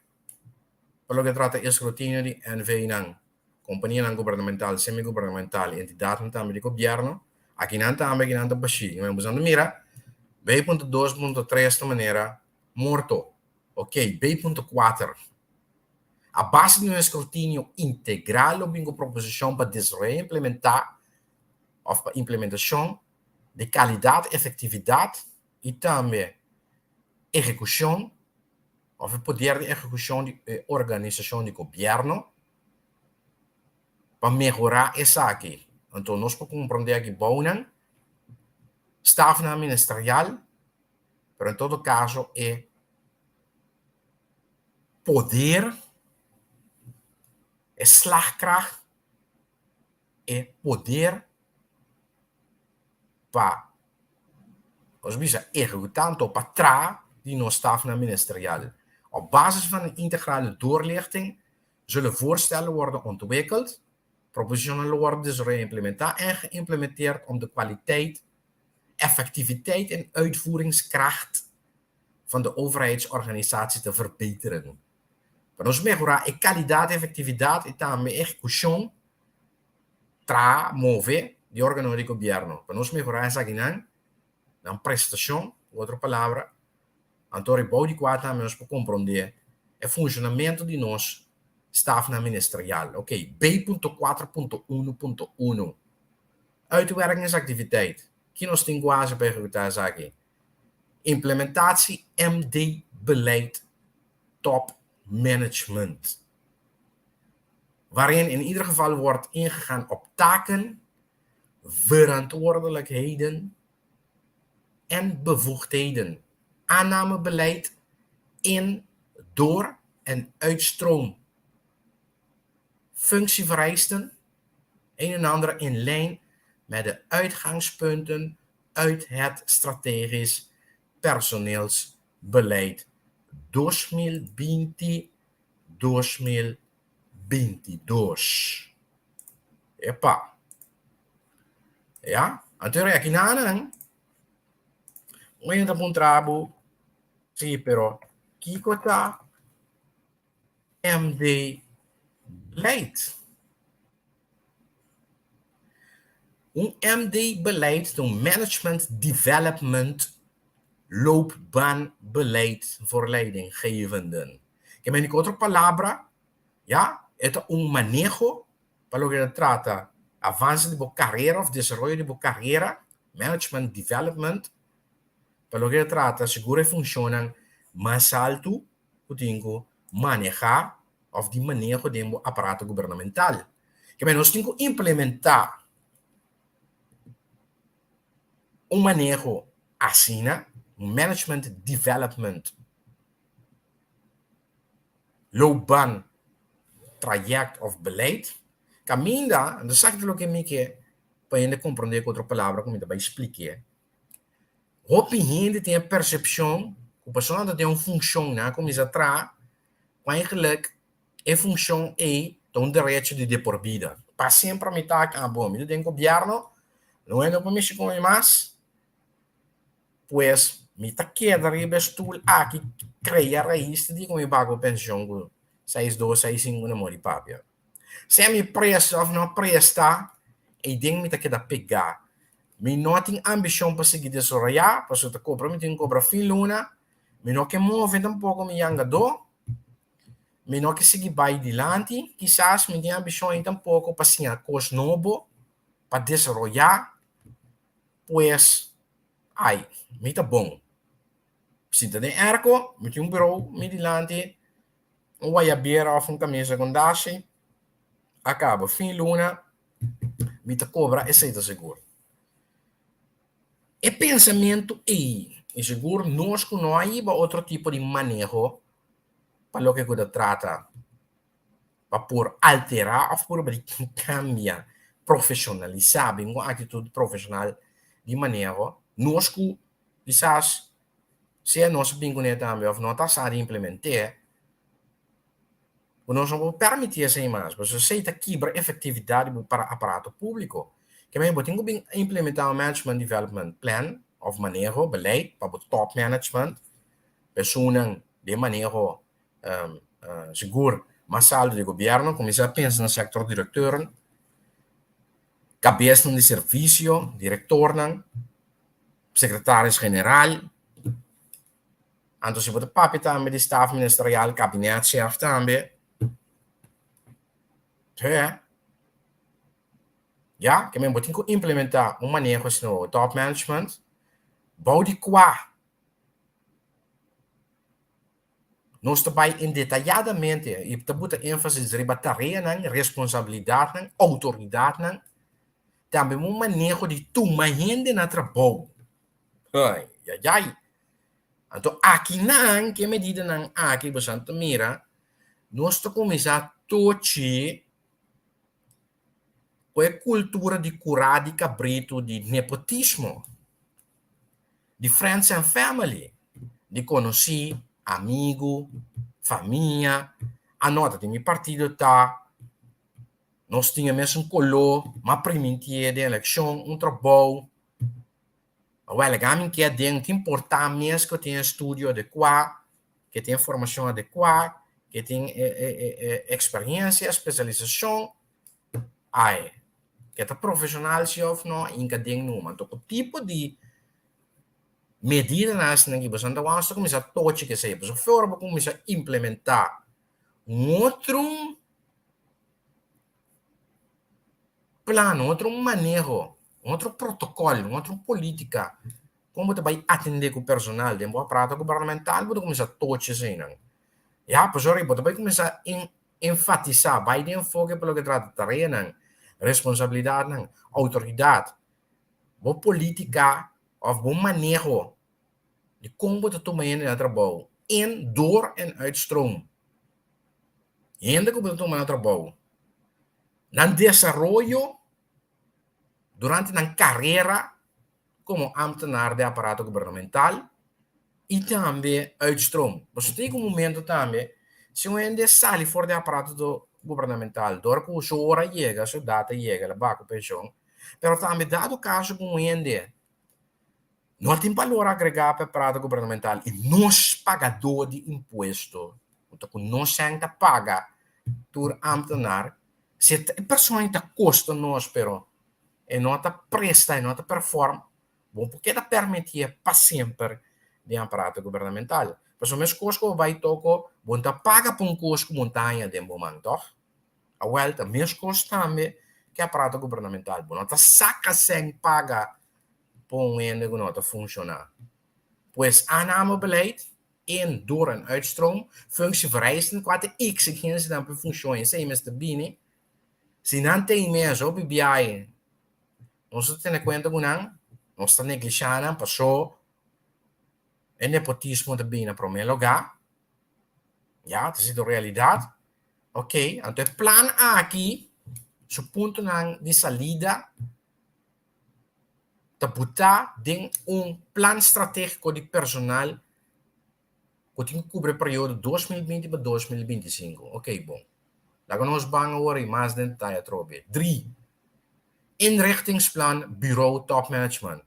A: pa loke trata e eskrutinio di NV-nan, kompanianan gubernamental, semi-gubernamental i entidatnan tambe di gobièrnu. Akinan tambe akinan ta bashí. Bo ta mira B punto dos punto tres ta manera morto. Ok, B punto kuater. A base di un eskrutinio integral lo bin ku proposishon pa desaroyá i implementá òf pa implementashon di kalidat, efektividat i tambe ehekushon òf e poder di ehekushon di e organisashon di gobièrnu pa mehorá esaki. Anto nos por komprondé aki bounan, stafnan ministerial, pero en todo kaso e poder, e slagkracht, e poder pa nos bisa ehekutá anto pa traha di nos stafnan ministerial. Op basis van een integrale doorlichting zullen voorstellen worden ontwikkeld, propositionen worden dus geïmplementeerd en geïmplementeerd om de kwaliteit, effectiviteit en uitvoeringskracht van de overheidsorganisatie te verbeteren. Pa nos mehorá e kalidat, efektividat i tambe ehekushon, traha, move, di órganonan di gobièrnu. Pa nos mehorá esakinan, nan prestashon, ku otro palabra, anto ribou di kua tambe nos por komprondé e funshonamentu di nos stafnan ministerial. Oké, B punto kuater punto unu punto unu, Uitwerkingsactiviteit, Ki nos tin ku hasi pa ehekutá esaki? Implementatie MD beleid top management, waarin in ieder geval wordt ingegaan op taken, verantwoordelijkheden en bevoegdheden, aannamebeleid, in-, door en uitstroom, functievereisten, een en ander in lijn met de uitgangspunten uit het strategisch personeelsbeleid 2020, 2022. Epa! Ya, anto e aki nan, un hende ta puntra bo, sí, pero kiko ta MD beleid? Un MD beleid ta un Management Development Loopbaanbeleid voor leidinggevenden. Ke men di ku otro palabra, ya, e ta un maneho pa loke ta trata avanse di bo karera òf desaroyo di bo karera, management development, pa loke ta trata sigur e funshonnan mas altu ku tin ku manehá òf di maneho den bo aparato gubernamental. Ke men nos tin ku implementá un maneho asina, un management development loopbaan traject òf beleid, kaminda, anto esaki ta loke mi ke pa hende komprondé ku otro palabra ku mi ta bai splik'é. Hopi hende tin e persepshon ku pasobra nan ta den un funshon nan a kuminsá traha, ku eigenlik e funshon ei ta un derecho di de por bida. Pa semper mi ta aki, ah bon, mi ta den gobièrnu, no hende por mishi ku mi mas, pues mi ta keda riba e stul aki krea rais te di ku mi baga ku penshon ku seis dos, seis sinku na mori papia. Sea mi presta òf no presta, ei den mi ta keda pegá. Mi no tin ambishon pa sigui desaroyá, pasobra ta kobra mi tin kobra fin luna, mi no ke move tampoko mi yangadó, mi no ke sigui bai dilanti, kisas mi tin ambishon ei tampoko pa siña kos nobo, pa desaroyá, pues, ai, mi ta bon. Sinta den airco, mi tin un buró mi dilanti, un wayabera òf un kamisa ku dashi, a kaba fin luna, Mi ta kobra esei ta sigur. E pensamentu ei, i sigur nos ku no a hiba otro tipo di maneho pa loke ku ta trata pa por alterá òf purba di kambia, profeshonalisá, bin ku aktitut profeshonal di maneho, nos ku kisas sea nos a bin kuné tambe òf no ta sa di implement'é, Bo nos no por permití esei mas, pasobra esei ta kibra efektividat di bo aparato públiko. Ke manera bo tin ku bin implementá un management development plan òf maneho, beleid, pa bo top management, personanan den maneho sigur mas altu di gobièrnu, kuminsá pensa na sektor direkteuren, kabesnan di servisio, direktornan, sekretaris general. Anto si bo ta papia tambe di staf ministerial, kabinetchef tambe, te ya, ke men bo tin ku implementá un maneho asina bo top management, bou di kua nos ta bai en detayadamente i ta buta énfasis riba tareanan, responsabilidatnan, outoridatnan, tambe un maneho di tuma hende na trabou. Ai, yayay. Anto akinan, ku e medidanan aki boso ta mira, nos ta kuminsá tochi ku e kultura di kurá di kabritu di nepotismo, di friends and family, di konosí, amigu. Famia, a nota di mi partido ta, nos tin e mesun koló, m'a primintié den elekshon un trabou. Awel, laga mi ke aden, no ta importá mes ku tin estudio adekuá, ke tin formashon adekuá, ke tin e eksperensia, spesialisashon, ai, ke ta profeshonal si òf no, inka den numa. Anto ku tipo di medidanan asina ki boso ta wou ta kuminsá tochi kesei, pasobra for ora bo kuminsá implementá un otro plan, un otro maneho, un otro protokòl, un otro polítika kon bo ta bai atendé ku personal den bo aparato gubernamental bo ta kuminsá tochi eseinan. Ya, pasobra bo ta bai kuminsá enfatisá, bai den enfoke pa loke trata tareanan, responsabilidatnan, outoridat, bo polítika òf bo maneho di kon bo ta tuma hende na trabou in, door en uitstroom. Hende ku bo ta tuma na trabou, nan desaroyo durante nan karera komo ámtenar den aparato gubernamental i tambe uitstroom. Pasobra tin un momento tambe si un hende sali for den aparato gubernamental dor ku su ora yega, su data yega, el a baha ku penshon, pero tambe dado kaso ku un hende no tin balor agregá pa e aparato gubernamental i nos pagadó di impuesto, ku ta ku nos sèn ta paga tur ámtenar, si e persona ta kosta nos pero e no ta presta, e no ta perform, bo por keda permitié pa semper den aparato gubernamental. Pasobra meskos ku bo bai toko, bo no ta paga pa un kos ku bo no ta haña den bo man, tòg? Awèl ta meskos tambe ku e aparato gubernamental, bo no ta saka sèn paga pa un hende ku no ta funshoná. Pues aannamebeleid, in, door en uitstroom, functievereisten, kua ta e eksigensianan pa e funshon esei mester bini. Si nan ta inmenso hopi biahe, nos ta tene kuenta ku nan, nos ta neglishá nan paso e nepotismo ta bini na promé lugá, ya, ta sido realidat. Ok, anto e plan aki su puntonan di salida ta butá den un plan stratégiko di personal ku tin ku kubri e periodo 2020 pa 2025. Ok, bon. Laga nos ban awor i mas den detaye atrobe. Dri, Inrichtingsplan Bureau Topmanagement.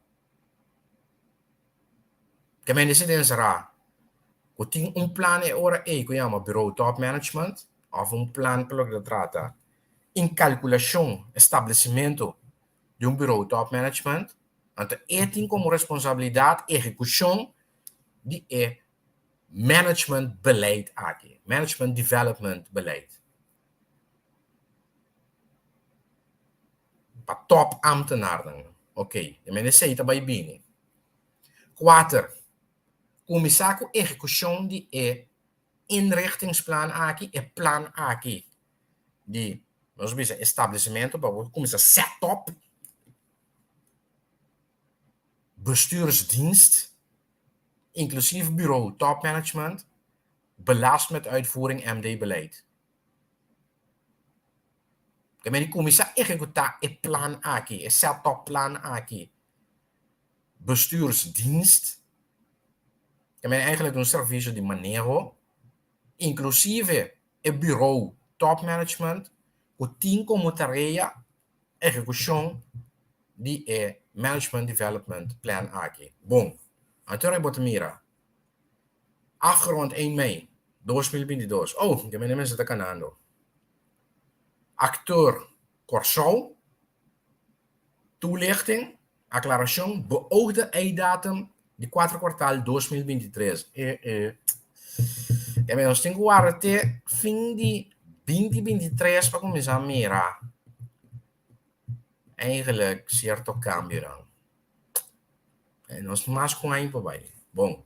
A: Ke men disi den será ku tin un plan e ora ei ku yama Bureau Topmanagement òf un plan pa loke ta trata inkalkulashon, establesimentu di un Bureau Topmanagement, anto e tin komo responsabilidat ehekushon di e management beleid aki, management development beleid. Pa top ambtenarnan. Ok, e men esei ta bai bini. Kuater, kuminsá ku ehekushon di e inrichtingsplan aki, e plan aki di, nos bisa, establesimentu pa bo kuminsá set up bestuursdienst, inclusief bureau topmanagement, belast met uitvoering MD-beleid. Ke men di kuminsá ehekutá e plan aki, e set-up plan aki, bestuursdienst, ke men eigenlijk un servisio di maneho, inklusive e bureau topmanagement ku tin komo tarea ehekushon di e Management Development Plan aki. Bon, anto ora bo ta mira, afgerond 1 mei 2022, oh, ke mende mester ta kanando. Akteur Kòrsou, toelichting, aklarashon, beoogde einddatum di kuater kwartal 2023. E, e, e nos tin ku warda te fin di 2023 pa kuminsá mira eigenlijk sierto kambionan. E nos mas ku un aña pa bai. Bon,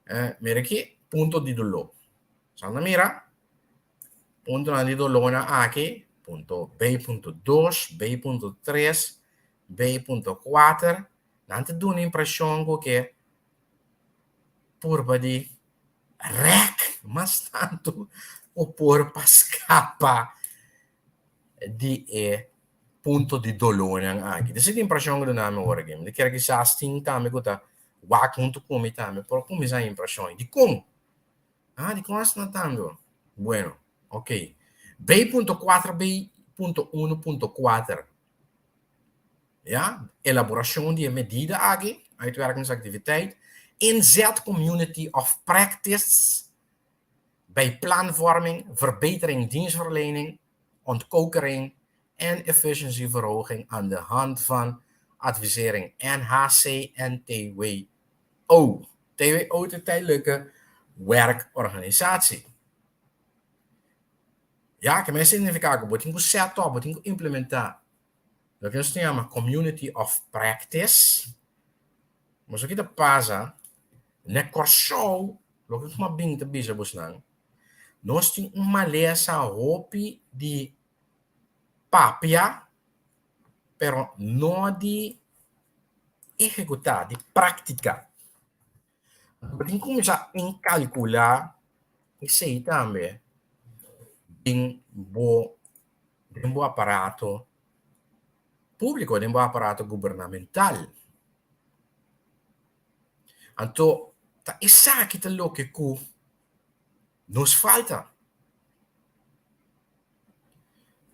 A: eh, mira aki, punto di doló. Sa nan mira? Puntonan di dolónan aki, punto B punto dos, B punto tres, B punto kuater, nan ta duna impreshon ku ke purba di rèk mas tantu ku por pa skapa di e punto di dolónan aki. Esei ta impreshon ku duna mi ora aki. Mi ta kere kisas tin tambe ku ta wak huntu ku mi tambe por kuminsá impreshon. Dikon? Ah, dikon asina tantu? Bueno, ok. B.4 B.1.4 Ya, elaborashon di e medida aki, uitwerkingsactiviteit, inzet community of practice bij planvorming, verbetering dienstverlening, ontkokering en efficiëntieverhoging aan de hand van advisering NHC en TWO. TWO ta Tijdelijke Werkorganisatie. Ya, ke men signifiká ku bo tin ku set up, bo tin ku implementá loke nos ta yama community of practice. Boso kita pasa na Kòrsou, loke ku mi a bin ta bisa bosnan, nos tin un malesa hopi di papia, pero no di ehekutá, di praktiká. Bo tin kuminsá enkalkulá esei tambe den bo den bo aparato públiko, den bo aparato gubernamental. Anto ta esaki ta loke ku nos falta.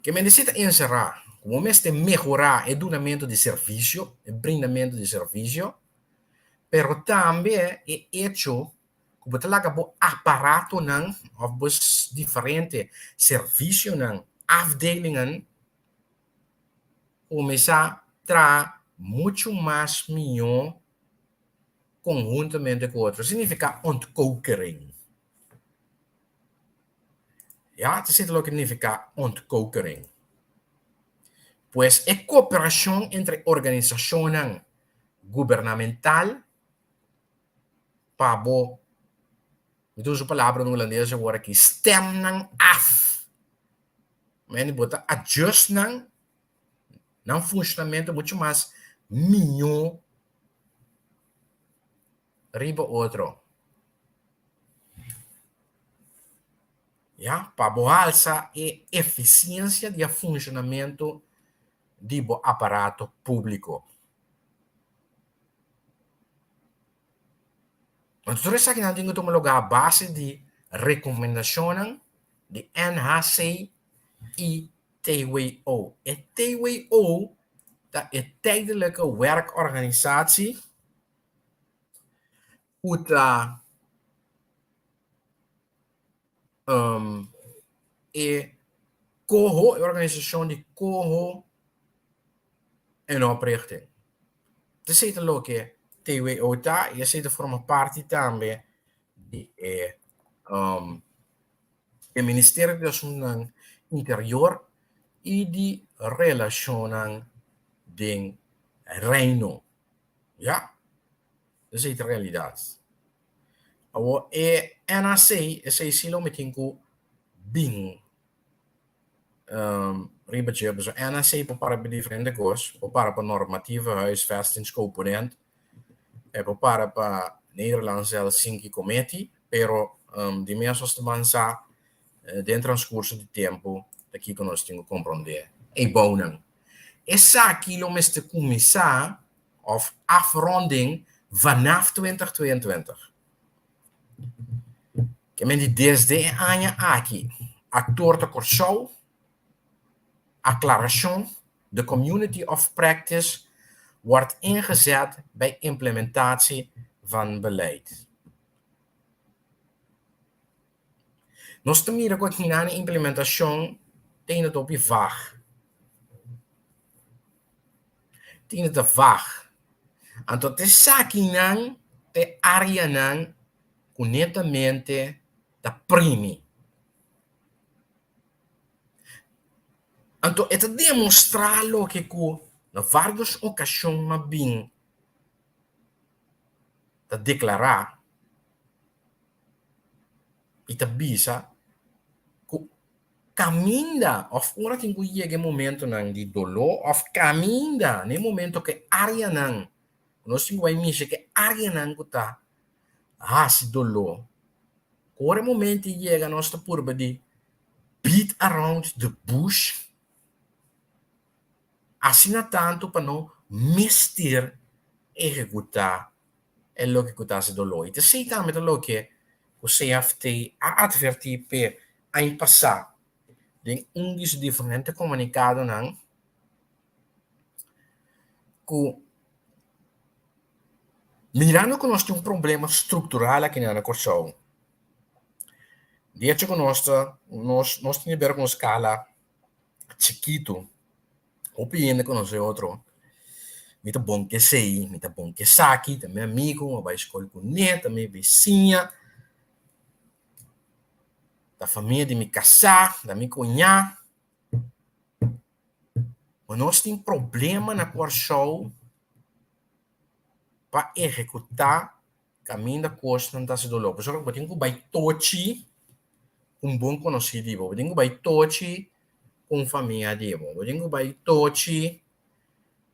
A: Ke mester ta enserá ku bo mester mehorá e dunamentu di servisio, e brindamentu di servisio, pero tambe e echo ku bo ta laga bo aparatonan òf bo diferente servisionan, afdelingen, kuminsá traha muchu mas mihó konhuntamente ku otro. Signifiká ontkokering. Ya, ta esei loke nifiká ontkokering. Pues e kooperashon entre organisashonnan gubernamental pa bo, mi ta usa palabra na hulandes awor aki, stem nan af. Mende bo ta adjust nan, nan funshonamentu muchu mas mihó riba otro. Ya, pa bo alsa e efisiensia di e funshonamentu di bo aparato públiko. Anto tur esakinan tin ku tuma lugá a base di rekomendashonnan di NHC i TWO. E TWO ta e Tijdelijke Werkorganisatie ku ta e koho, e organisashon di koho en oprichting. Esei ta loke TWO ta i esei ta forma parti tambe di e e Ministerio di Asuntunan Interior i di Relashonnan den Reino. Ya, esei ta realidat. Awor e NAC, esei si lo mi tin ku bin riba dje, pasobra NAC por para pa diferente kos, por para pa normatieve huisvestingscomponent, e por para pa Nederlands Helsinki Committee, pero di mes nos ta ban sa den transcurso di tempu ta kiko nos tin ku komprondé e bounan. Esaki lo mester kuminsá òf afronding vanaf 2022. Ke men di desde e aña aki aktor ta Kòrsou, aklarashon, de community of practice wordt ingezet bij implementatie van beleid. Nos ta mira ku akinan e implementashon ta ainda ta hopi vag. Ta ainda ta vag. Anto ta esakinan ta e areanan ku netamente ta primi. Anto e ta demostrá loke ku na vários okashon a bin ta deklará i ta bisa ku kaminda òf ora tin ku yega e momentonan di doló òf kaminda na e momento ku e áreanan ku nos tin ku bai mishi ku e áreanan ku ta hasi doló, ku ora e momento yega nos ta purba di beat around the bush asina tantu pa no mester ehekutá e loke ku ta hasi doló. I ta esei tambe ta loke. ku CFT a atvertí p'e aña pasá den un di su diferente komunikadonan ku mirando ku nos tin un problema struktural aki na Kòrsou, di echo ku nos ta nos nos tin di ber ku un skala chikitu, hopi hende konosé otro, mi ta bon ku esei, mi ta bon ku esaki, ta mi amigu, mi a bai skol kuné, ta mi bisiña, ta famia di mi kasá, ta mi kuñá. Ma nos tin problema na Kòrsou pa ehekutá kaminda kosnan ta hasi doló. Pasobra bo tin ku bai tochi ku un bon konosí di bo, bo tin ku bai tochi ku un famia di bo, bo tin ku bai tochi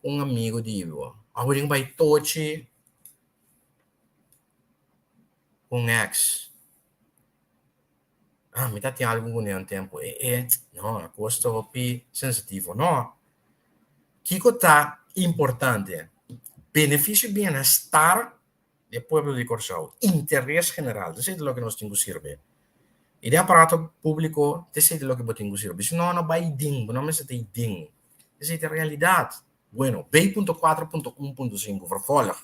A: ku un amigu di bo, òf bo tin ku bai tochi ku un èks. Ah, mi ta tin algu ku ne un tempu. E, e, no, e kos ta hopi sensitivo. No. Kiko ta importante? Benefisio i bienestar di e pueblo di Kòrsou, interes general, esei ta loke nos tin ku sirbi. I den aparato públiko, esei ta loke bo tin ku sirbi. Si no, no bai den, bo no mester ta ei den. Esei ta e realidat. Bueno, B punto kuater punto un punto sinku, vervolg.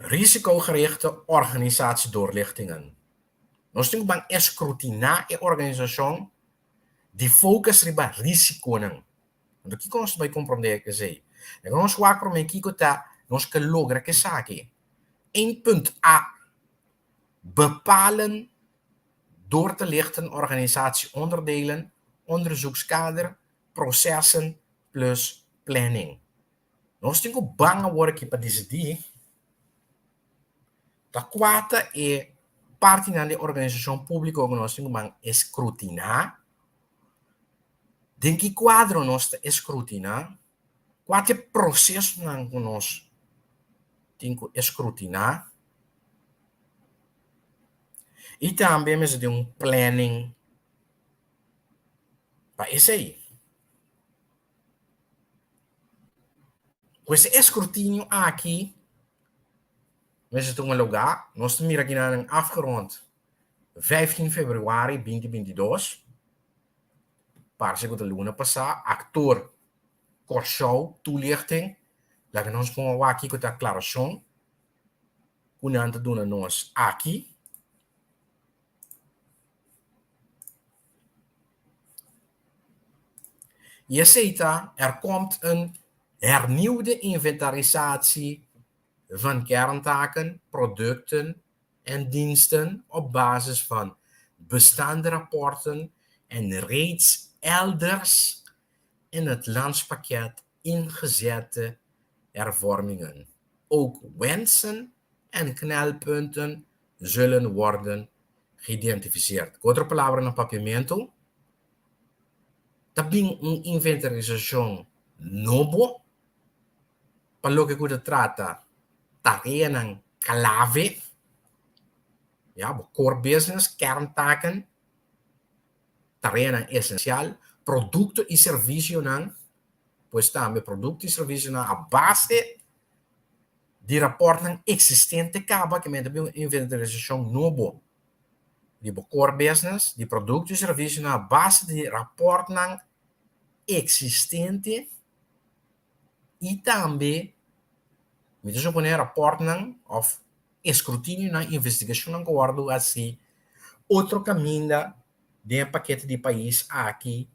A: Risicogerichte organisatiedoorlichtingen. Nos tin ku ban eskrutiná e organisashon di focus riba risikonan. Anto kiko nos ta bai komprondé esei? Laga nos wak promé kiko ta nos ke logra ku esaki. Eén punt A, Bepalen door te lichten organisatieonderdelen, onderzoekskader, processen plus planning. Nos tin ku ban awor aki pa disidí ta kua ta e partinan di organisashon públiko ku nos tin ku ban eskrutiná, den ki kuadro nos ta eskrutiná, kua ta e prosesonan ku nos tin ku eskrutiná i tambe mester tin un planning pa esei. Pues e escrutinio aki mester tuma lugar, nos ta mira kinanan afgerond 15 februari 2022, parse ku ta luna pasá, aktor Kòrsou toelichting, laga nos pon awor kiko ta aklarashon ku nan ta duna nos aki. I esei ta, er komt een hernieuwde inventarisatie van kerntaken, producten en diensten op basis van bestaande rapporten en reeds elders in het landspakket ingezette hervormingen. Ook wensen en knelpunten zullen worden geïdentificeerd. Ku otro palabra na papiamentu, ta bin un inventarisashon nobo pa loke ku ta trata tareanan klave, ya, bo core business, kerntaken, tareanan esensial, produkto i servisionan, pues tambe produkto i servisionan a base di rapòrtnan eksistente kaba ke mester bin un inventarisashon nobo di bo core business, di produkto i servisionan a base di rapòrtnan eksistente i tambe mi ta suponé rapòrtnan òf eskrutinionan, investigashonnan ku wòrdu hasi otro kaminda den e pakete di pais aki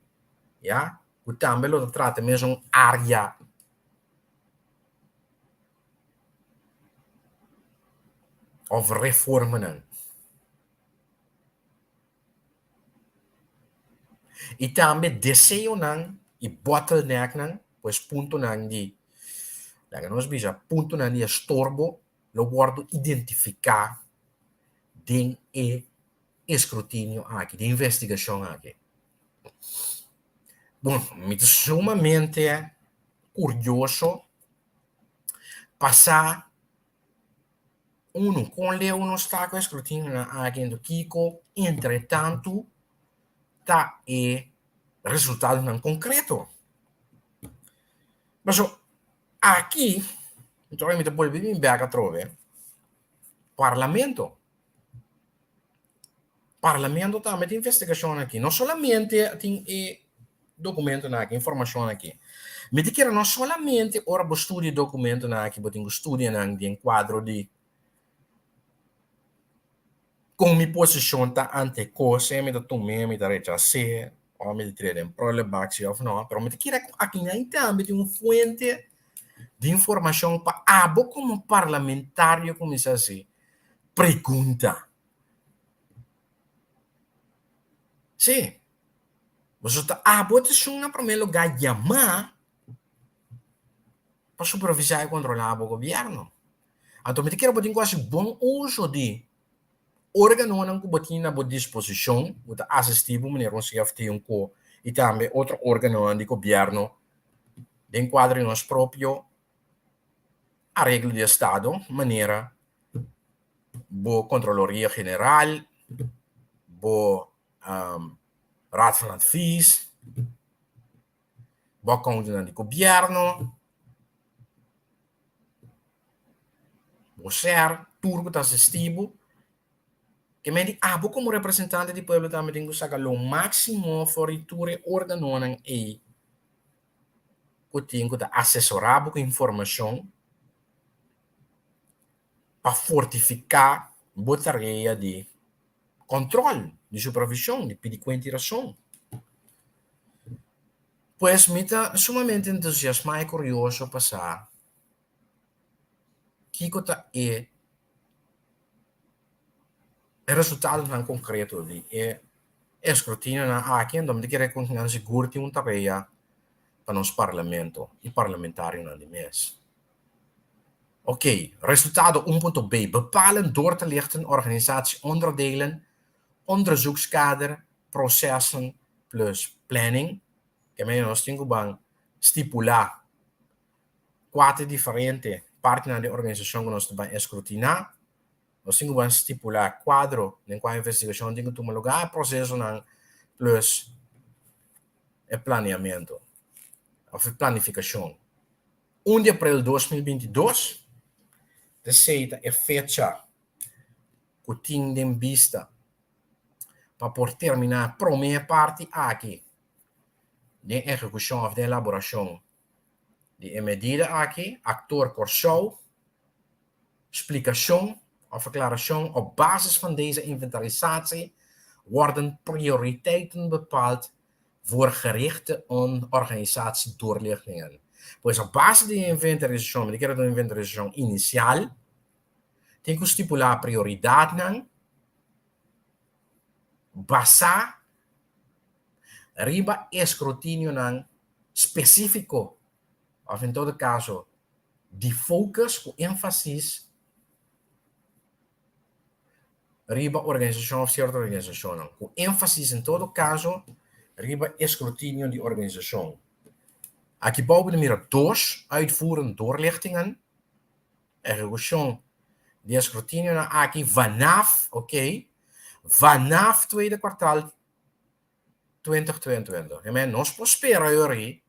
A: ya ku tambe lo ta trata mesun área. Of reformanan. I tambe deseonan i bottlenecknan, pues puntonan di, laga nos bisa, puntonan di estorbo lo wòrdu identifiká den e eskrutinio aki, den e investigashon aki. Bon, mi ta sumamente kurioso pa sa unu kon leu nos ta ku e skrutinionan aki, anto kiko entretantu ta e resultadonan konkreto. Pasobra aki. Enton mi ta bolbe bin bek atrobe Parlamento. Parlamento tambe tin investigashon aki. No solamente tin e dokumentonan aki, informashon aki. Mi ta kere no solamente ora bo studia e dokumentonan aki bo tin ku studia nan den kuadro di kon mi posishon ta ante e kos, mi ta tum'é, mi ta rechas'é, òf mi ta tir'é den prullenbak si òf no. Pero mi ta kere ku akinan tambe tin un fuente di informashon pa abo komo parlamentario kuminsá hasi pregunta. Sí, boso ta abo ta esun na promé lugá yamá pa supervisá i kontrolá bo gobièrnu. Anto mi ta kere bo tin ku hasi bon uso di órganonan ku bo tin na bo disposishon ku ta asistí bo manera un CFT, un ko i tambe otro órganonan di gobièrnu den kuadro di nos propio areglo di estado manera bo Kontroloria General, bo Raad van Advies, bo akountonan di gobièrnu, bo ser, tur ku ta asistí bo. Ke men di abo komo representante di pueblo tambe tin ku saka lo máksimo for di tur e órganonan ei ku tin ku ta asesorá bo ku informashon pa fortifiká bo tarea di kòntròl, di supervishon, di pidi kuenta i rason. Pues mi ta sumamente entusiasmá i kurioso pa sa kiko ta e resultadonan konkreto di e eskrutinionan aki, anto mi ta kere ku nan sigur tin un tarea pa nos parlamento i parlamentarionan di mes. Oké, resultado un punto B, Bepalen door te lichten organisatie onderdelen, onderzoekskader, processen plus planning. Ke mei nos tin ku ban stipulá kua ta e diferente partinan di organisashon ku nos ta ban eskrutiná. Nos tin ku ban stipulá kuadro den kua investigashon tin ku tuma lugá, e prosesonan plus e planeamentu òf e planifikashon. Un di aprel 2022, esei ta e fecha ku tin den bista pa por terminá e promé parti aki den ehekushon òf den elaborashon di e medida aki, Aktor Kòrsou, splikashon òf aklarashon op basis van deze inventarisatie worden prioriteiten bepaald voor gerichte organisatiedoorlichtingen. Pues a base di e inventarisashon, mi ta kere ta un inventarisashon inisial, tin ku stipulá prioridatnan basá riba eskrutinionan spesífiko òf en todo kaso di focus ku énfasis riba organisashon òf sierto organisashonnan, ku énfasis en todo kaso riba eskrutinio di organisashon. Aki bou bo ta mira dos uitvoerend doorlichtingen, ehekushon di eskrutinionan aki vanaf, oké, vanaf tweede kwartaal 2022. E men nos por spera yori,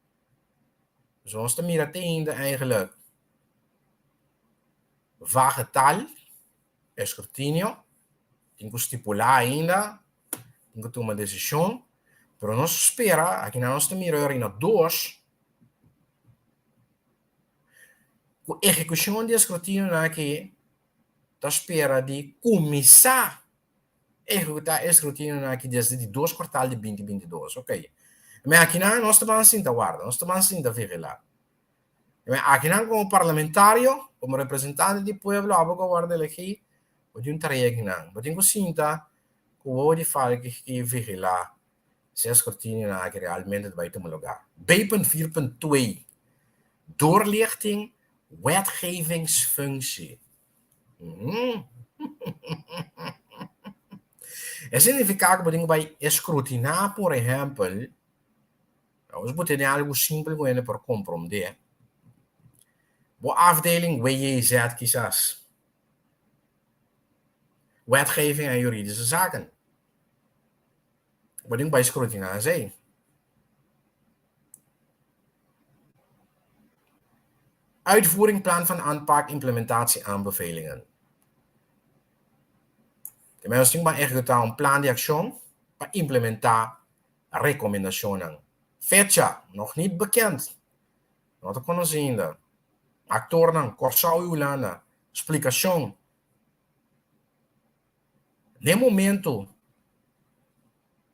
A: so nos ta mira te ainda eigenlijk vage taal, escrutinio, tin ku stipulá ainda, tin ku tuma desishon, pero nos spera, aki nan nos ta mira yori na dos, ku ehekushon di escrutinionan aki ta spera di kuminsá Ehekutá e escrutinionan aki desde di dos kwartal di 2022. Ok. Men akinan nos ta ban sinta warda, nos ta ban sinta vigilá. Men akinan komo parlamentario, komo representante di pueblo abo ku a wòrdu elegí, bo tin un tarea akinan. Bo tin ku sinta ku wowo di falki i vigilá si e escrutinionan aki realmente ta bai tuma lugá. B.4.2 Doorlichting wetgevingsfunctie. E signifiká ku bo tin ku bai eskrutiná, por ehèmpel, nos bo tene algu simpel ku hende por komprondé, bo afdeling WJZ kisas, Wetgeving en Juridische Zaken, bo tin ku bai eskrutiná esei. Uitvoering plan van aanpak implementatie aanbevelingen. Te nos tin ku ehekutá un plan di akshon pa implementá rekomendashonnan. Fecha, nog niet bekend. No ta konosí ainda. Aktornan, Kòrsou i Hulanda. Splikashon, N'e momento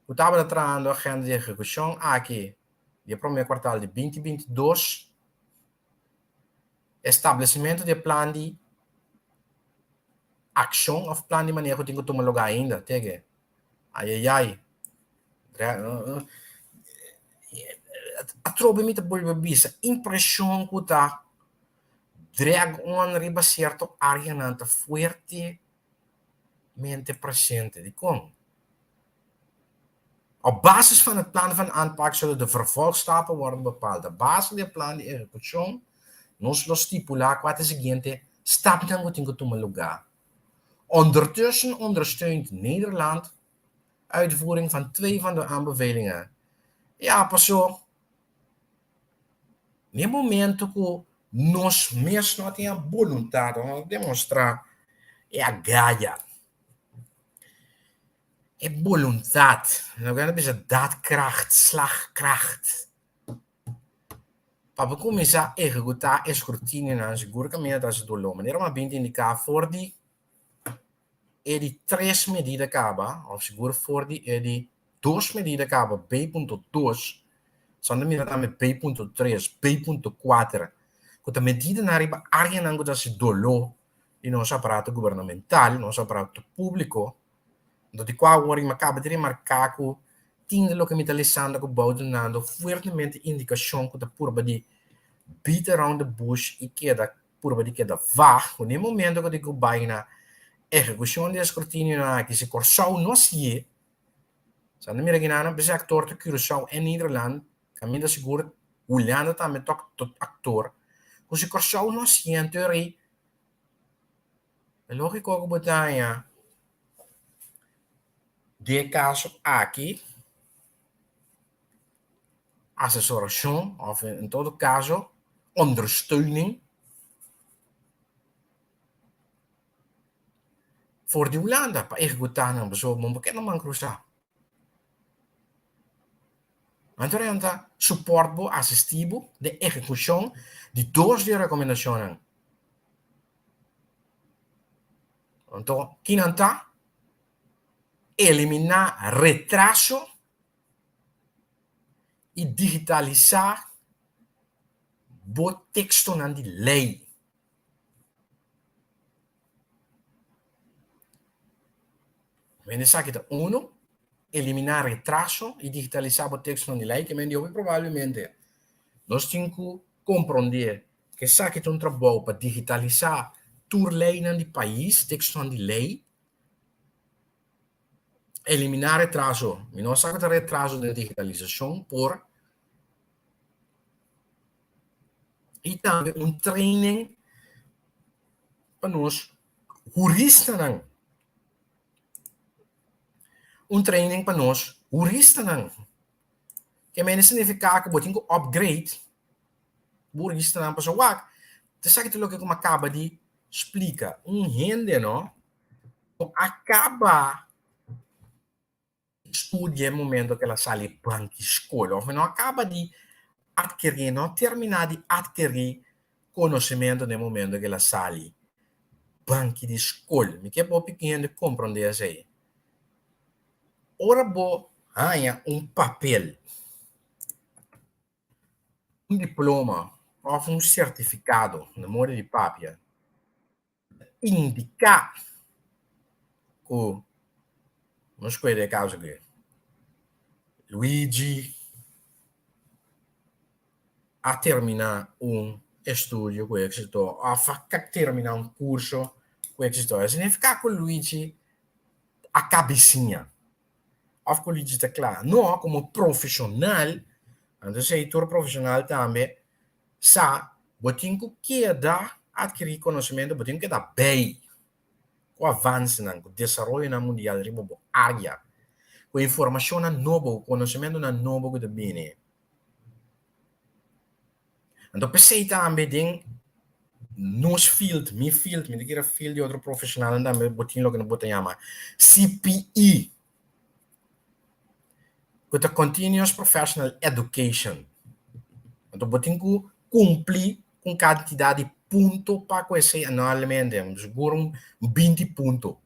A: ku tabata trahando agenda di ehekushon aki di e promé kuartal di 2022, establesimentu di e plan di akshon òf plan di maneho tin ku tuma lugá ainda. Tege. Ayayay. Atrobe mi ta bolbe bisa, impreshon ku ta drag on riba sierto áreanan ta fuertemente presente. Dikon? Op basis van het plan van aanpak zullen de vervolgstappen worden bepaald. Op base di e plan di ehekushon nos lo stipulá kua ta e siguiente stapnan ku tin ku tuma lugá. Ondertussen ondersteunt Nederland uitvoering van twee van de aanbevelingen. Ja, paso n'e momento ku nos mes no a tin e boluntat, no a demostrá e agaya, e boluntat, loke nan ta bisa daadkracht, slagkracht, pa bo kuminsá ehekutá e skrutinionan sigur kaminda ta hasi doló. Manera mi a bin ta indiká for di e di tres medida kaba òf sigur for di e di dos medida kaba, B punto dos, sa nan ta mira tambe B punto tres, B punto kuater, ku ta medidanan riba áreanan ku ta hasi doló di nos aparato gubernamental, nos aparato públiko. Anto di kua awor mi a kaba di remarká ku tin di loke mi ta lesando ku bou dunando fuertemente indikashon ku ta purba di beat around the bush i keda purba di keda vag ku na e momento ku tin ku bai na ehekushon di e skrutinionan aki si Kòrsou no hasié, sa nan mira kinan p'esei aktor ta Curaçao en Nederland kaminda sigur Hulanda tambe ta aktor ku si Kòrsou no hasié anto e rei E lógiko ku bo ta haña den e kaso aki asesorashon òf en todo kaso ondersteuning for di Hulanda pa ehekutá nan pasobra bo no por keda man krusá. Anto nan ta support bo, asistí bo den ehekushon di dos di e rekomendashonnan. Anto, kinan ta? Eliminá retraso i digitalisá bo tekstonan di lei. Men esaki ta uno, eliminá retraso i digitalisá bo tekstonan di lei, ke men di hopi probablemente nos tin ku komprondé ku esaki ta un trabou pa digitalisá tur leinan di pais, tekstonan di lei. Eliminá retraso, mi no sa ku ta retraso den digitalisashon por i tambe un training pa nos huristanan. Un training pa nos huristanan. Ke mene signifiká ku bo tin ku upgrade bo huristanan pasobra wak ta esaki ta loke ku mi a kaba di splika. Un hende no no a kaba studia e momento ku el a sali banki skol òf e no a kaba di atkerí, e no a terminá di atkerí konosementu na e momento ku el a sali banki di skol. Mi ke hopi hende komprondé esei. Ora bo haña un papel, un diploma òf un sertifikado na moda di papia, indiká ku nos kueda e kaso aki Luigi a terminá un estudio ku éksito òf a terminá un kurso ku éksito. E signifiká ku Luigi a kabesiña òf ku Luigi ta kla. No, komo profeshonal, anto esei tur profeshonal tambe Sa, bo tin ku keda atkirí konosementu, bo tin ku keda bei ku avansenan, ku desaroyonan mundial riba bo área, ku informashonnan nobo, ku konosementunan nobo ku ta bini. Anto p'esei tambe den. Nos field, mi field, mi ta kere field di otro profesionalnan tambe bo tin loke bo ta yama CPE, ku ta Continuous Professional Education. Anto bo tin ku kumpli ku un kantidat di punto pa ku esei anualmente, sigur un binti punto.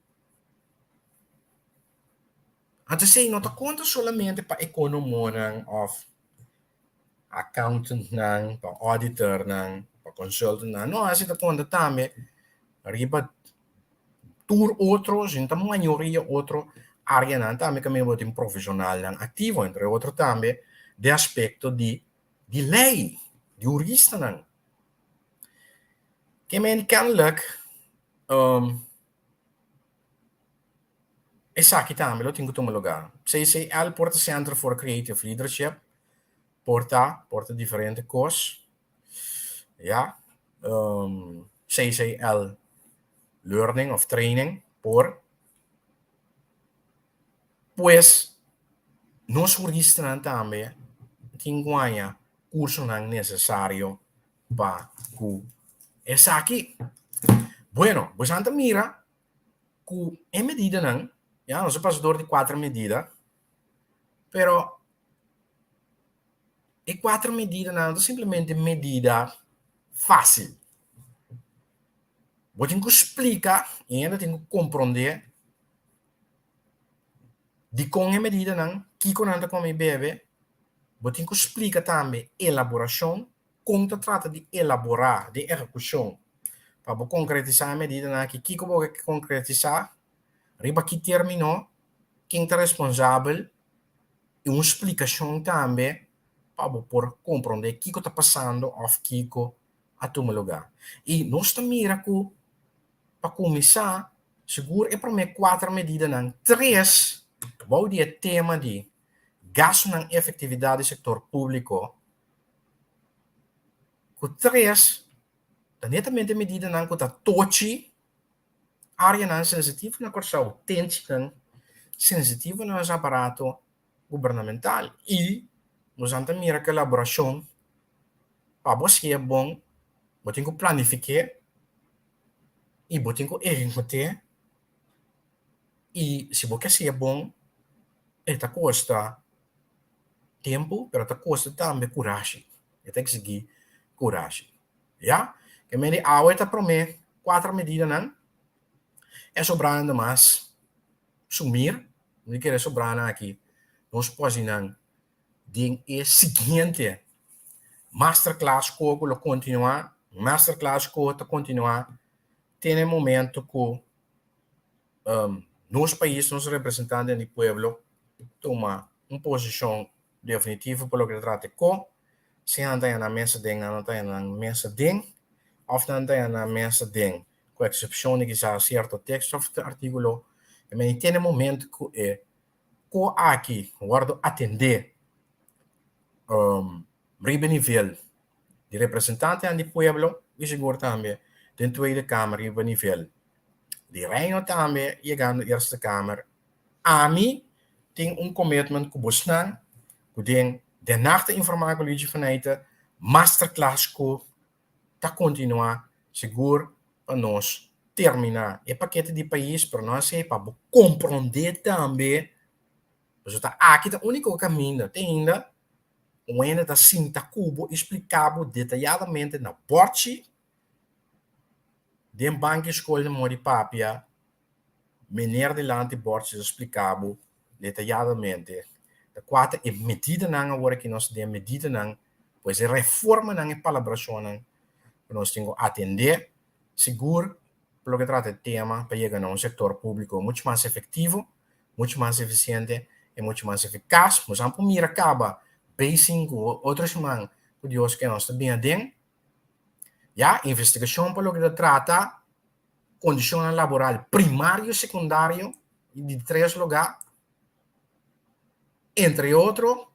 A: Anto esei no ta konta solamente pa ekonomonan òf accountantnan, pa auditornan, pa consultantnan. No, así ta konta tambe riba tur otro, sin ta mayoria otro áreanan tambe kaminda bo tin profeshonalnan aktivo, entre otro tambe den aspekto di di lei, di huristanan. Ke men kennelijk Esaki tambe lo tin ku tuma lugá. CCL por ta Centre for Creative Leadership, por ta, por ta diferente kos. Ya, CCL Learning of Training por. Pues, nos huristanan tambe tin ku haña kursonan nesesario pa ku esaki. Bueno, bosan ta mira ku e medidanan, ya, nos a pasa dor di kuater medida, pero e kuater medidanan no ta simplemente medida fásil. Bo tin ku splika i hende tin ku komprondé dikon e medidanan, kiko nan ta kome i bebe. Bo tin ku splika tambe elaborashon Kon ta trata di elaborá den ehekushon pa bo konkretisá e medidanan aki? Kiko bo ke konkretisá? Riba ki término? Ken ta responsabel? I un splikashon tambe pa bo por komprondé kiko ta pasando òf kiko a tuma lugá. I nos ta mira ku pa kuminsá sigur e promé kuater medidanan, tres bou di e tema di gastunan efektividat di sektor públiko, Ku tres ta netamente medidanan ku ta tochi áreanan sensitivo na Kòrsou, tenchinan sensitivo na nos aparato gubernamental i nos a ta mira ku elaborashon pa bo siña bon bo tin ku planifik'é i bo tin ku ehekut'é i si bo ke siña bon e ta kosta. Tempu, pero ta kosta tambe kurashi. E ta eksigí kurashi. Ya? Ke mende awe ta promé kuater medidanan. E sobranan ta mas sumir. Mi kere sobranan aki nos posi nan den e siguiente masterclass ku lo kontinuá. Masterclass ku ta kontinuá te na e momento ku Nos pais, nos representantenan di pueblo tuma un posishon definitivo pa loke ta trata e ko, si nan ta haña nan mesa den, nan no ta haña nan mesa den, òf nan ta haña nan mesa den ku eksepshon di kisas sierto teksto òf artíkulo. E mei tene momento ku e ko aki wòrdu atendé riba e nivel di representantenan di pueblo i sigur tambe den Tweede Kamer riba nivel di Reino tambe yegando Eerste Kamer. Ami tin un commitment ku bosnan ku den Den Haag ta informa ku Luigi Faneyte masterclass ku ta kontinua sigur pa nos termina e pakete di pais pero no asey pa bo kompronde tambe pasobra ta aki ta uniko kaminda te ainda un hende ta sinta ku bo i splika bo detayadamente na bòrchi den banki skol di modi papia, mener dilanti bòrchi ta splika bo detayadamente ta kua ta e medidanan awor aki nos den medidanan pues e reformanan e palabrashonnan ku nos tin ku atendé sigur pa loke trata e tema pa yega na un sektor públiko muchu mas efektivo. Muchu mas efisiente i muchu mas efikas. Nos a por mira kaba B-sinku otro siman ku Dios ke nos ta bin aden. Ya, investigashon pa loke ta trata kondishonnan laboral primario i sekundario i di tres lugá, entre otro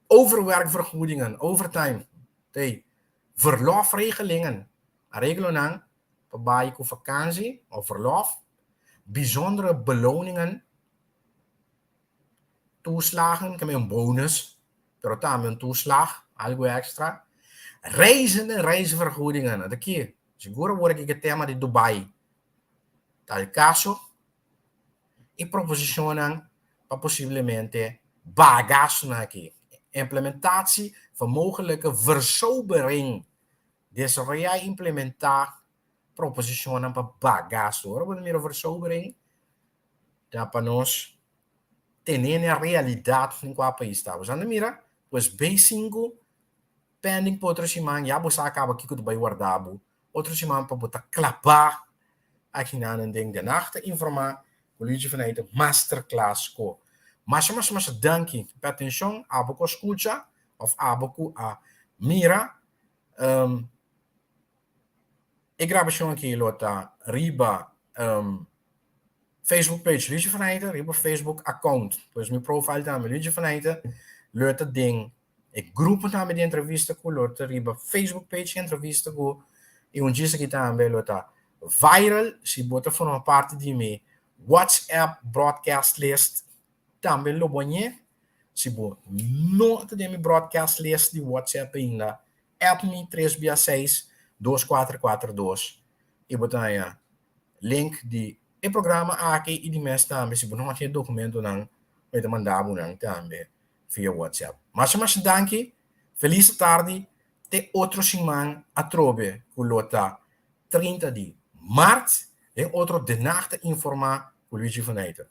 A: overwerkvergoedingen, overtime, tei, verlofregelingen, areglonan pa bai ku vakansi òf verlòf, bijzondere beloningen, toeslagen, ke men un bonus, pero tambe un toeslag, algu èkstra, reizen en reisvergoedingen, ata ki? Sigur awor aki ku e tema di Dubai ta al kaso i proposishonnan pa posiblemente baha gastunan aki. Implementatie van mogelijke versobering. Desaroyá i implementá proposishonnan pa baha gastu. Ora bo ta mira versobering ta pa nos tene na realidat den kua pais ta. Bo sa mira pues B5 pending pa otro siman ya bo sa kaba kiko ta bai warda bo otro siman pa bo ta klabá akinan den Den Haag ta informá ku Luigi van Eijden masterclass ko. Masha masha masha danki pa e atenshon abo ku a skucha òf abo ku a mira. E grabashon aki lo ta riba Facebook page Luigi van Eijden, riba Facebook account, pues mi profile tambe Luigi van Eijden, lo ta den e grupo tambe di entrevista ku lo ta riba Facebook page di entrevista ku i un djis aki tambe lo ta viral si bo ta forma parti di mi WhatsApp broadcast list tambe lo bo ñe si bo no ta den mi broadcast list di WhatsApp ainda app mi tres bia seis dos kuater kuater dos i bo ta haña link di e programa aki i di mes tambe si bo no tin e dokumentonan mi ta manda bo nan tambe via WhatsApp. Masha masha danki, felis tardi, te otro siman atrobe ku lo ta 30 di mart den otro Den Haag ta informa ku Luigi van Eijden.